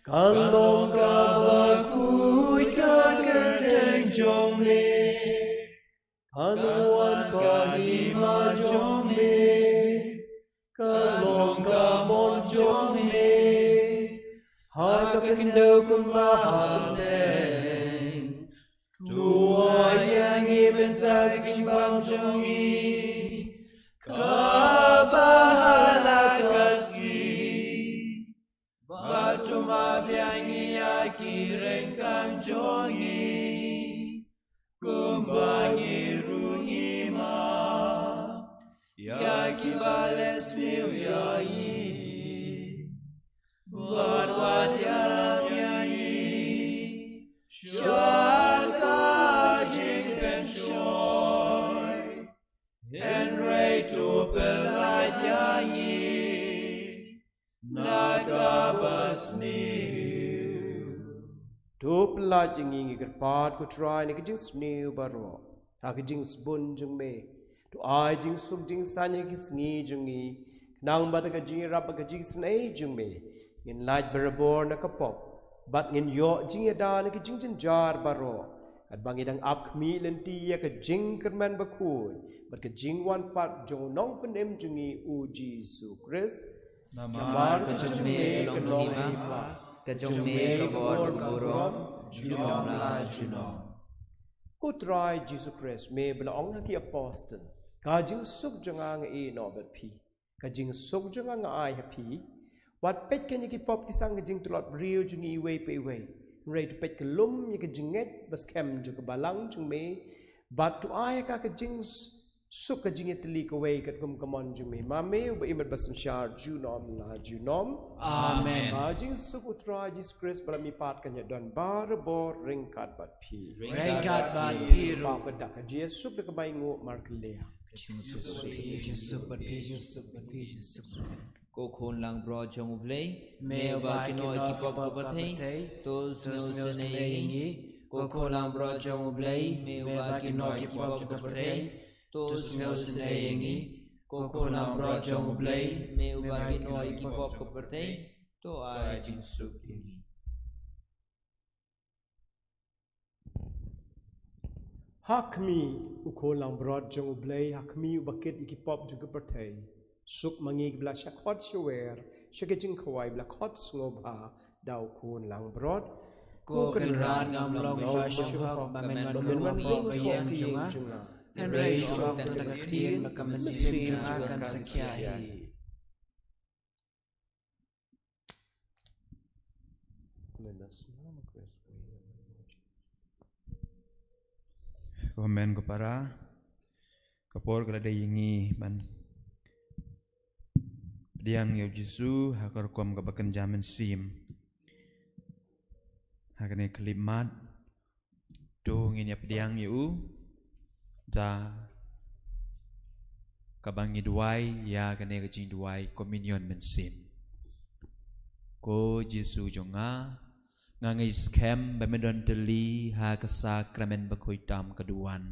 kan long kaba khuid ka kyrteng jong me. Kan wan ka hima jong me. Kan long ka mon jong me ha ka khyndew kumba ha bneng. To ai ïa ngi mynta ka jingbam jong ngi kaba ha la ka sngi. Bad to map ïa ngi ïa ki ryngkang jong ngi, kumba ngi ruh ngi map ïa kiba la sniew ïa ngi, bad wat ïalam ïa ngi sha ka jingpynshoi, hynrei to pyllait ïa ngi na kaba sniew. To pyllait ïa ngi, ngi kyrpad ko Trai, na ka jingsniew baroh ha ka jingsbun jong me. To ai jingsuk jingsaiñ ha ki sngi jong ngi, khnang ba da ka jingïarap bad ka jingisynei jong me ngin lait barabor na ka pop, bad ngin ïoh jingïada na ki jingjynjar baroh, katba ngi dang ap khmih lynti ïa ka jingkyrmen bakhuid bad ka jingwan pat jong u Nongpynim jong ngi, u Jisu Khrist. Namar ka jong me ka long ka hima, ka jong me ka bor bad ka burom, junom la junom. Ko Trai Jisu Khrist, me ba la ong ha ki apostol, ka jingsuk jong nga nga ai noh bad phi, ka jingsuk jong nga nga ai ha phi. Wat peit kein ïa ki pop ki sah ka jingtlot briew jong ngi iwei pa iwei, hynrei to peit kyllum ïa ka jingngeit ba skhem jong ka balang jong me, bad to ai ha ka ka jing suk ka jingïatylli kawei katkum ka mon jong me. Ma me uba im bad ba synshar junom la junom. Amen. Ka jingsuk u Trai Jisu Khrist ba la mihpat kan ïadon barabor ryngkat bad phi. Ryngkat bad phi ruh. Paw ka dak, ka jingïasuk da kaba ainguh markylliang. Ka jingsuk, ka jingsuk bad phi, jingsuk bad phi, jingsuk. Ko khun langbrot jong U Blei, me uba kynnoh ïa ki pop ka pyrthei, to sngewsynei ïa ngi. Ko khun langbrot jong U Blei, me uba kynnoh ïa ki pop ka pyrthei, to sngewsynei ïa ngi. Ko khun langbrot jong U Blei, me uba kynnoh ïa ki pop ka pyrthei, to ai jingsuk ïa ngi. Ha khmih u khun langbrot jong U Blei, ha khmih uba kit ïa ki pop jong ka pyrthei. Suk ma ngi kiba la shah khot shawer sha ka jingkhawai, ba la khot sngewbha da u khun langbrot. Ko Kynrad, ngam long ba shym hok ba men wan wan ïa ka ïing jong nga, hynrei shu ong tang ka ktien bad ka mynsiem jong nga kan sakhia hi. Ko hynmen ko para, ka por ka la dei ïa ngi ban pdiang ïa u Jisu ha ka rukom kaba kynja mynsiem. Ha kane ka khyllipmat, to ngin ïa pdiang ïa u da kaba ngi duwai ïa kane ka jingduwai Communion Mynsiem. Ko Jisu jong nga, nga ngeit skhem ba men don tylli ha ka sakramen bakhuid tam ka duwan.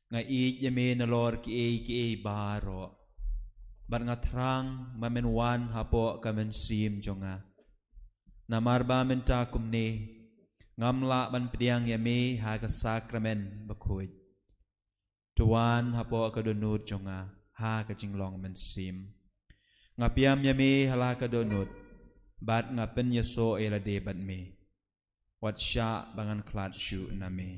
Nga ïeit ïa me nalor kiei kiei baroh, bad nga thrang ba men wan hapoh ka mynsiem jong nga. Namar ba mynta kumne ngam lah ban pdiang ïa me ha ka sakramen bakhuid. To wan hapoh ka dohnud jong nga ha ka jinglong mynsiem. Nga pdiang ïa me ha la ka dohnud, bad nga pynïasoh ïa lade bad me. Wat shah ba ngan khlad shuh na me.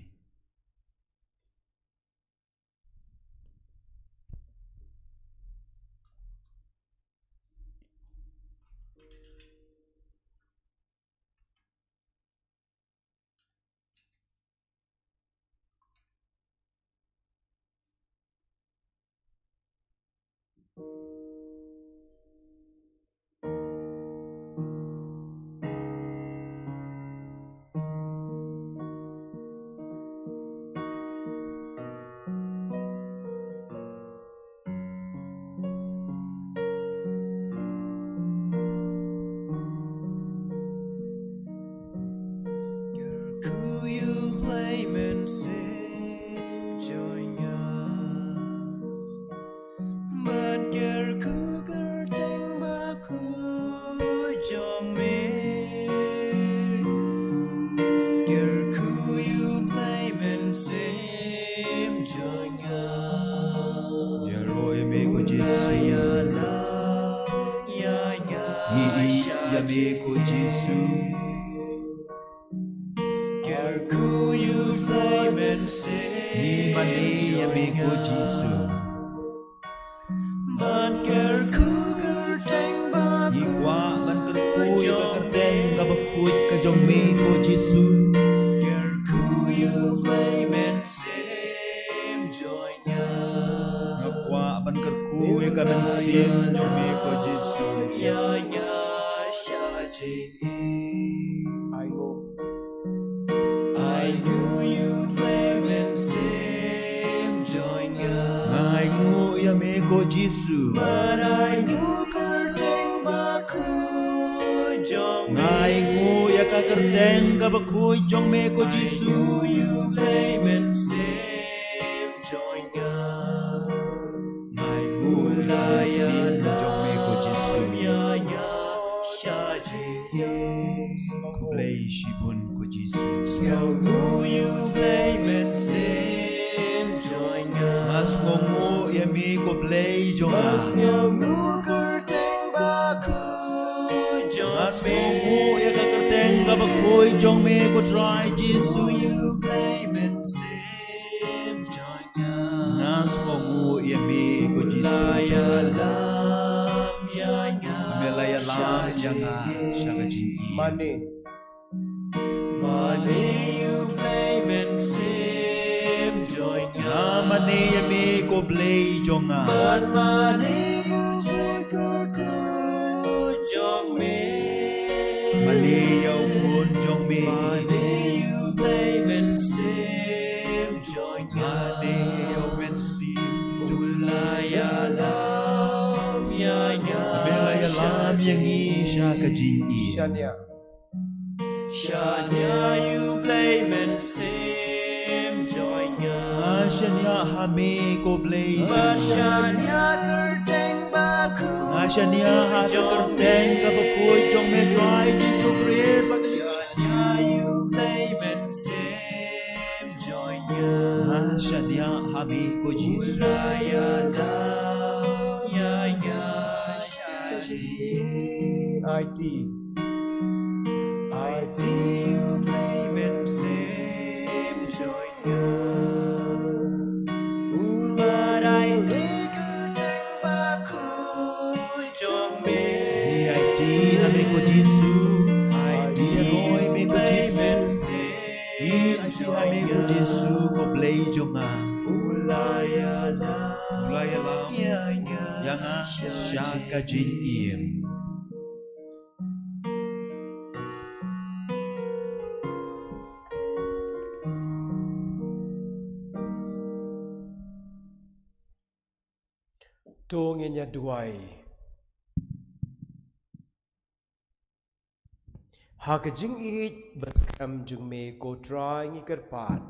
Kyrkhu ïa U Blei mynsiem jong nga, bad kyrkhu kyrteng bakhuid jong me. Kyrkhu ïa U Blei mynsiem jong nga. Ïaroh ïa me ko Jisu. Ïalam ïa nga. Ngi ïeit ïa me ko Jisu. Kyrkhu ïa U Blei mynsiem. Ngi mane ïa me ko Jisu. Bad kyrkhu kyrteng bakhuid. Ngi kwah ban kyrkhu ïa ka kyrteng kaba khuid ka jong me ko Jisu. Kyrkhu ïa U Blei mynsiem jong nga. Nga kwah ban kyrkhu ïa ka Ka mynsiem jong me ko Jisu. Ai nguh. Ai nguh ïa u Blei mynsiem jong nga. Ai nguh ïa me ko Jisu. Bad ai nguh kyrteng bakhuid jong me. Ai nguh ïa ka kyrteng kaba khuid jong me ko Jisu. Ai nguh ïa u Blei mynsiem jong nga. Ai nguh ïa ka mynsiem jong me ko Jisu. Khublei shibun ko Jisu. Sngew nguh ïa u Blei mynsiem jong nga. Nga sngew nguh ïa me ko Blei jong nga. Sngew nguh kyrteng bakhuid jong me. Nga sngew nguh ïa ka kyrteng kaba khuid jong me ko Trai Jisu. Sngew nguh ïa u Blei mynsiem jong nga. Nga sngew nguh ïa me ko Jisu jong nga. Me la ïalam ïa nga sha ka jingim. Mane. Mane ïa u Blei mynsiem jong nga. Nga mane ïa me ko Blei jong nga. Bad mane ïa u Trai kyrkhu jong me. Mane ïa u Khun jong me. Mane ïa u Blei mynsiem jong nga. Mane ïa u Mynsiem jong nga. U la ïalam ïa nga. Me la ïalam ïa ngi sha ka jingim. Shaniah. Shaniah ïa u Blei mynsiem jong nga. Nga shaniah ha me ko Blei jong nga. Shaniah kyrteng bakhuid. Nga shaniah ha ka kyrteng kaba khuid jong me Trai Jisu Khrist. Shaniah ïa u Blei mynsiem jong nga. Nga shaniah ha me ko Jisu. U la ïalam ïa nga sha ka jingim. Aiti. Aiti ïa u Blei mynsiem jong nga. U la ïalam ïa ka kyrteng bakhuid jong me. Aiti ha me ko Jisu. Aiti ha me ko Jisu. Aiti ha me ko Jisu ko Blei jong nga. U la ïalam. U la ïalam ïa nga. Ïa nga sha ka jingim. To ngin ïa duwai. Ha ka jingïeit ba skhem jong me ko Trai ngi kyrpad.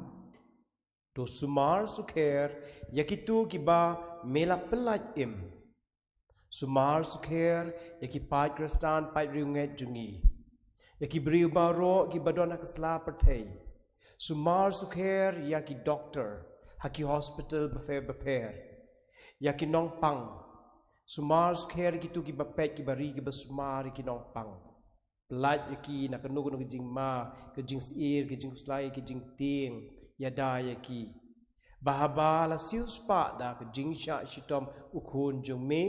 To sumar sukher ïa kito kiba me la pyllait im. Sumar sukher ïa ki paid Khristan paid riewngeit jong ngi. Ïa ki briew baroh kiba don ha ka sla pyrthei. Sumar sukher ïa ki doktor ha ki hospital bapher bapher. Ïa ki nongpang. Sumar sukher ïa kito kiba peit kiba ri kiba sumar ïa ki nongpang. Pyllait ïa ki na kano kano ka jingma, ka jingsyier, ka jingkhuslai, ka jingtieng, ïada ïa ki. Ba haba la siewspah da ka jingshah shitom u Khun jong me,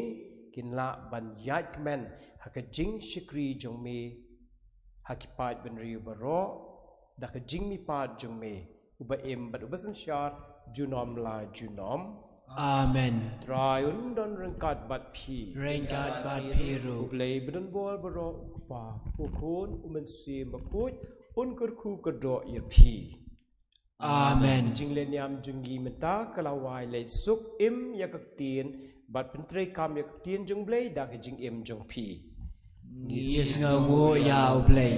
kin lah ban ïaid kmen ha ka jingshakri jong me, ha ki paid bynriew baroh, da ka jingmihpat jong me. Uba im bad uba synshar junom la junom. Amen. Trai un don ryngkat bad phi. Ryngkat bad phi ruh. U Blei ba don bor baroh, u Kpa, u Khun, u Mynsiem Bakhuid, un kyrkhu kyrdoh ïa phi. Amen. Jingleh niam jong ngi mynta ka la wai, leit suk im ïa ka ktien bad pyntreikam ïa ka ktien jong u Blei da ka jingim jong phi. Ngi sngewnguh ïa u Blei.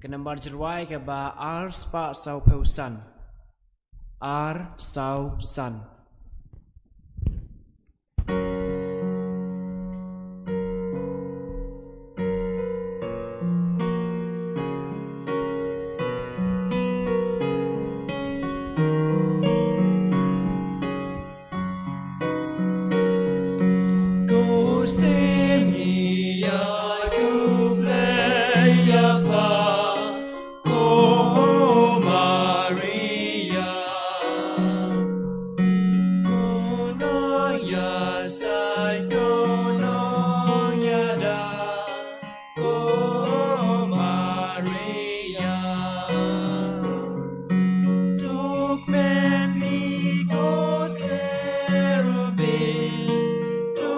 Ka nambar jingrwai kaba ar spah sawphew san. Ar saw san. Ko sing ïa ko Blei ïa pa, ko Maria. Ko nongïasaid, ko nongïada. Ko Maria, to kmen bad ko cherubim, to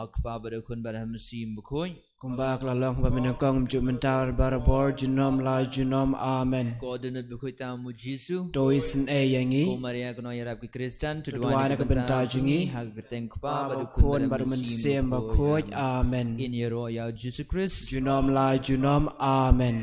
Kpa bad u Khun bad ha Mynsiem Bakhuid. Kumba ka la long ba mynnyngkong, mynta, barabor, junom la junom. Amen. Ko donut bakhuid tam, u Jisu. To isynei ïa ngi. Ko Maria ka nongïarap ki Khristan, to duwai na ka bynta jong ngi. Ha ka kyrteng Kpa bad u Khun bad u Mynsiem Bakhuid. Amen. Ngin ïaroh ïa u Jisu Khrist. Junom la junom. Amen.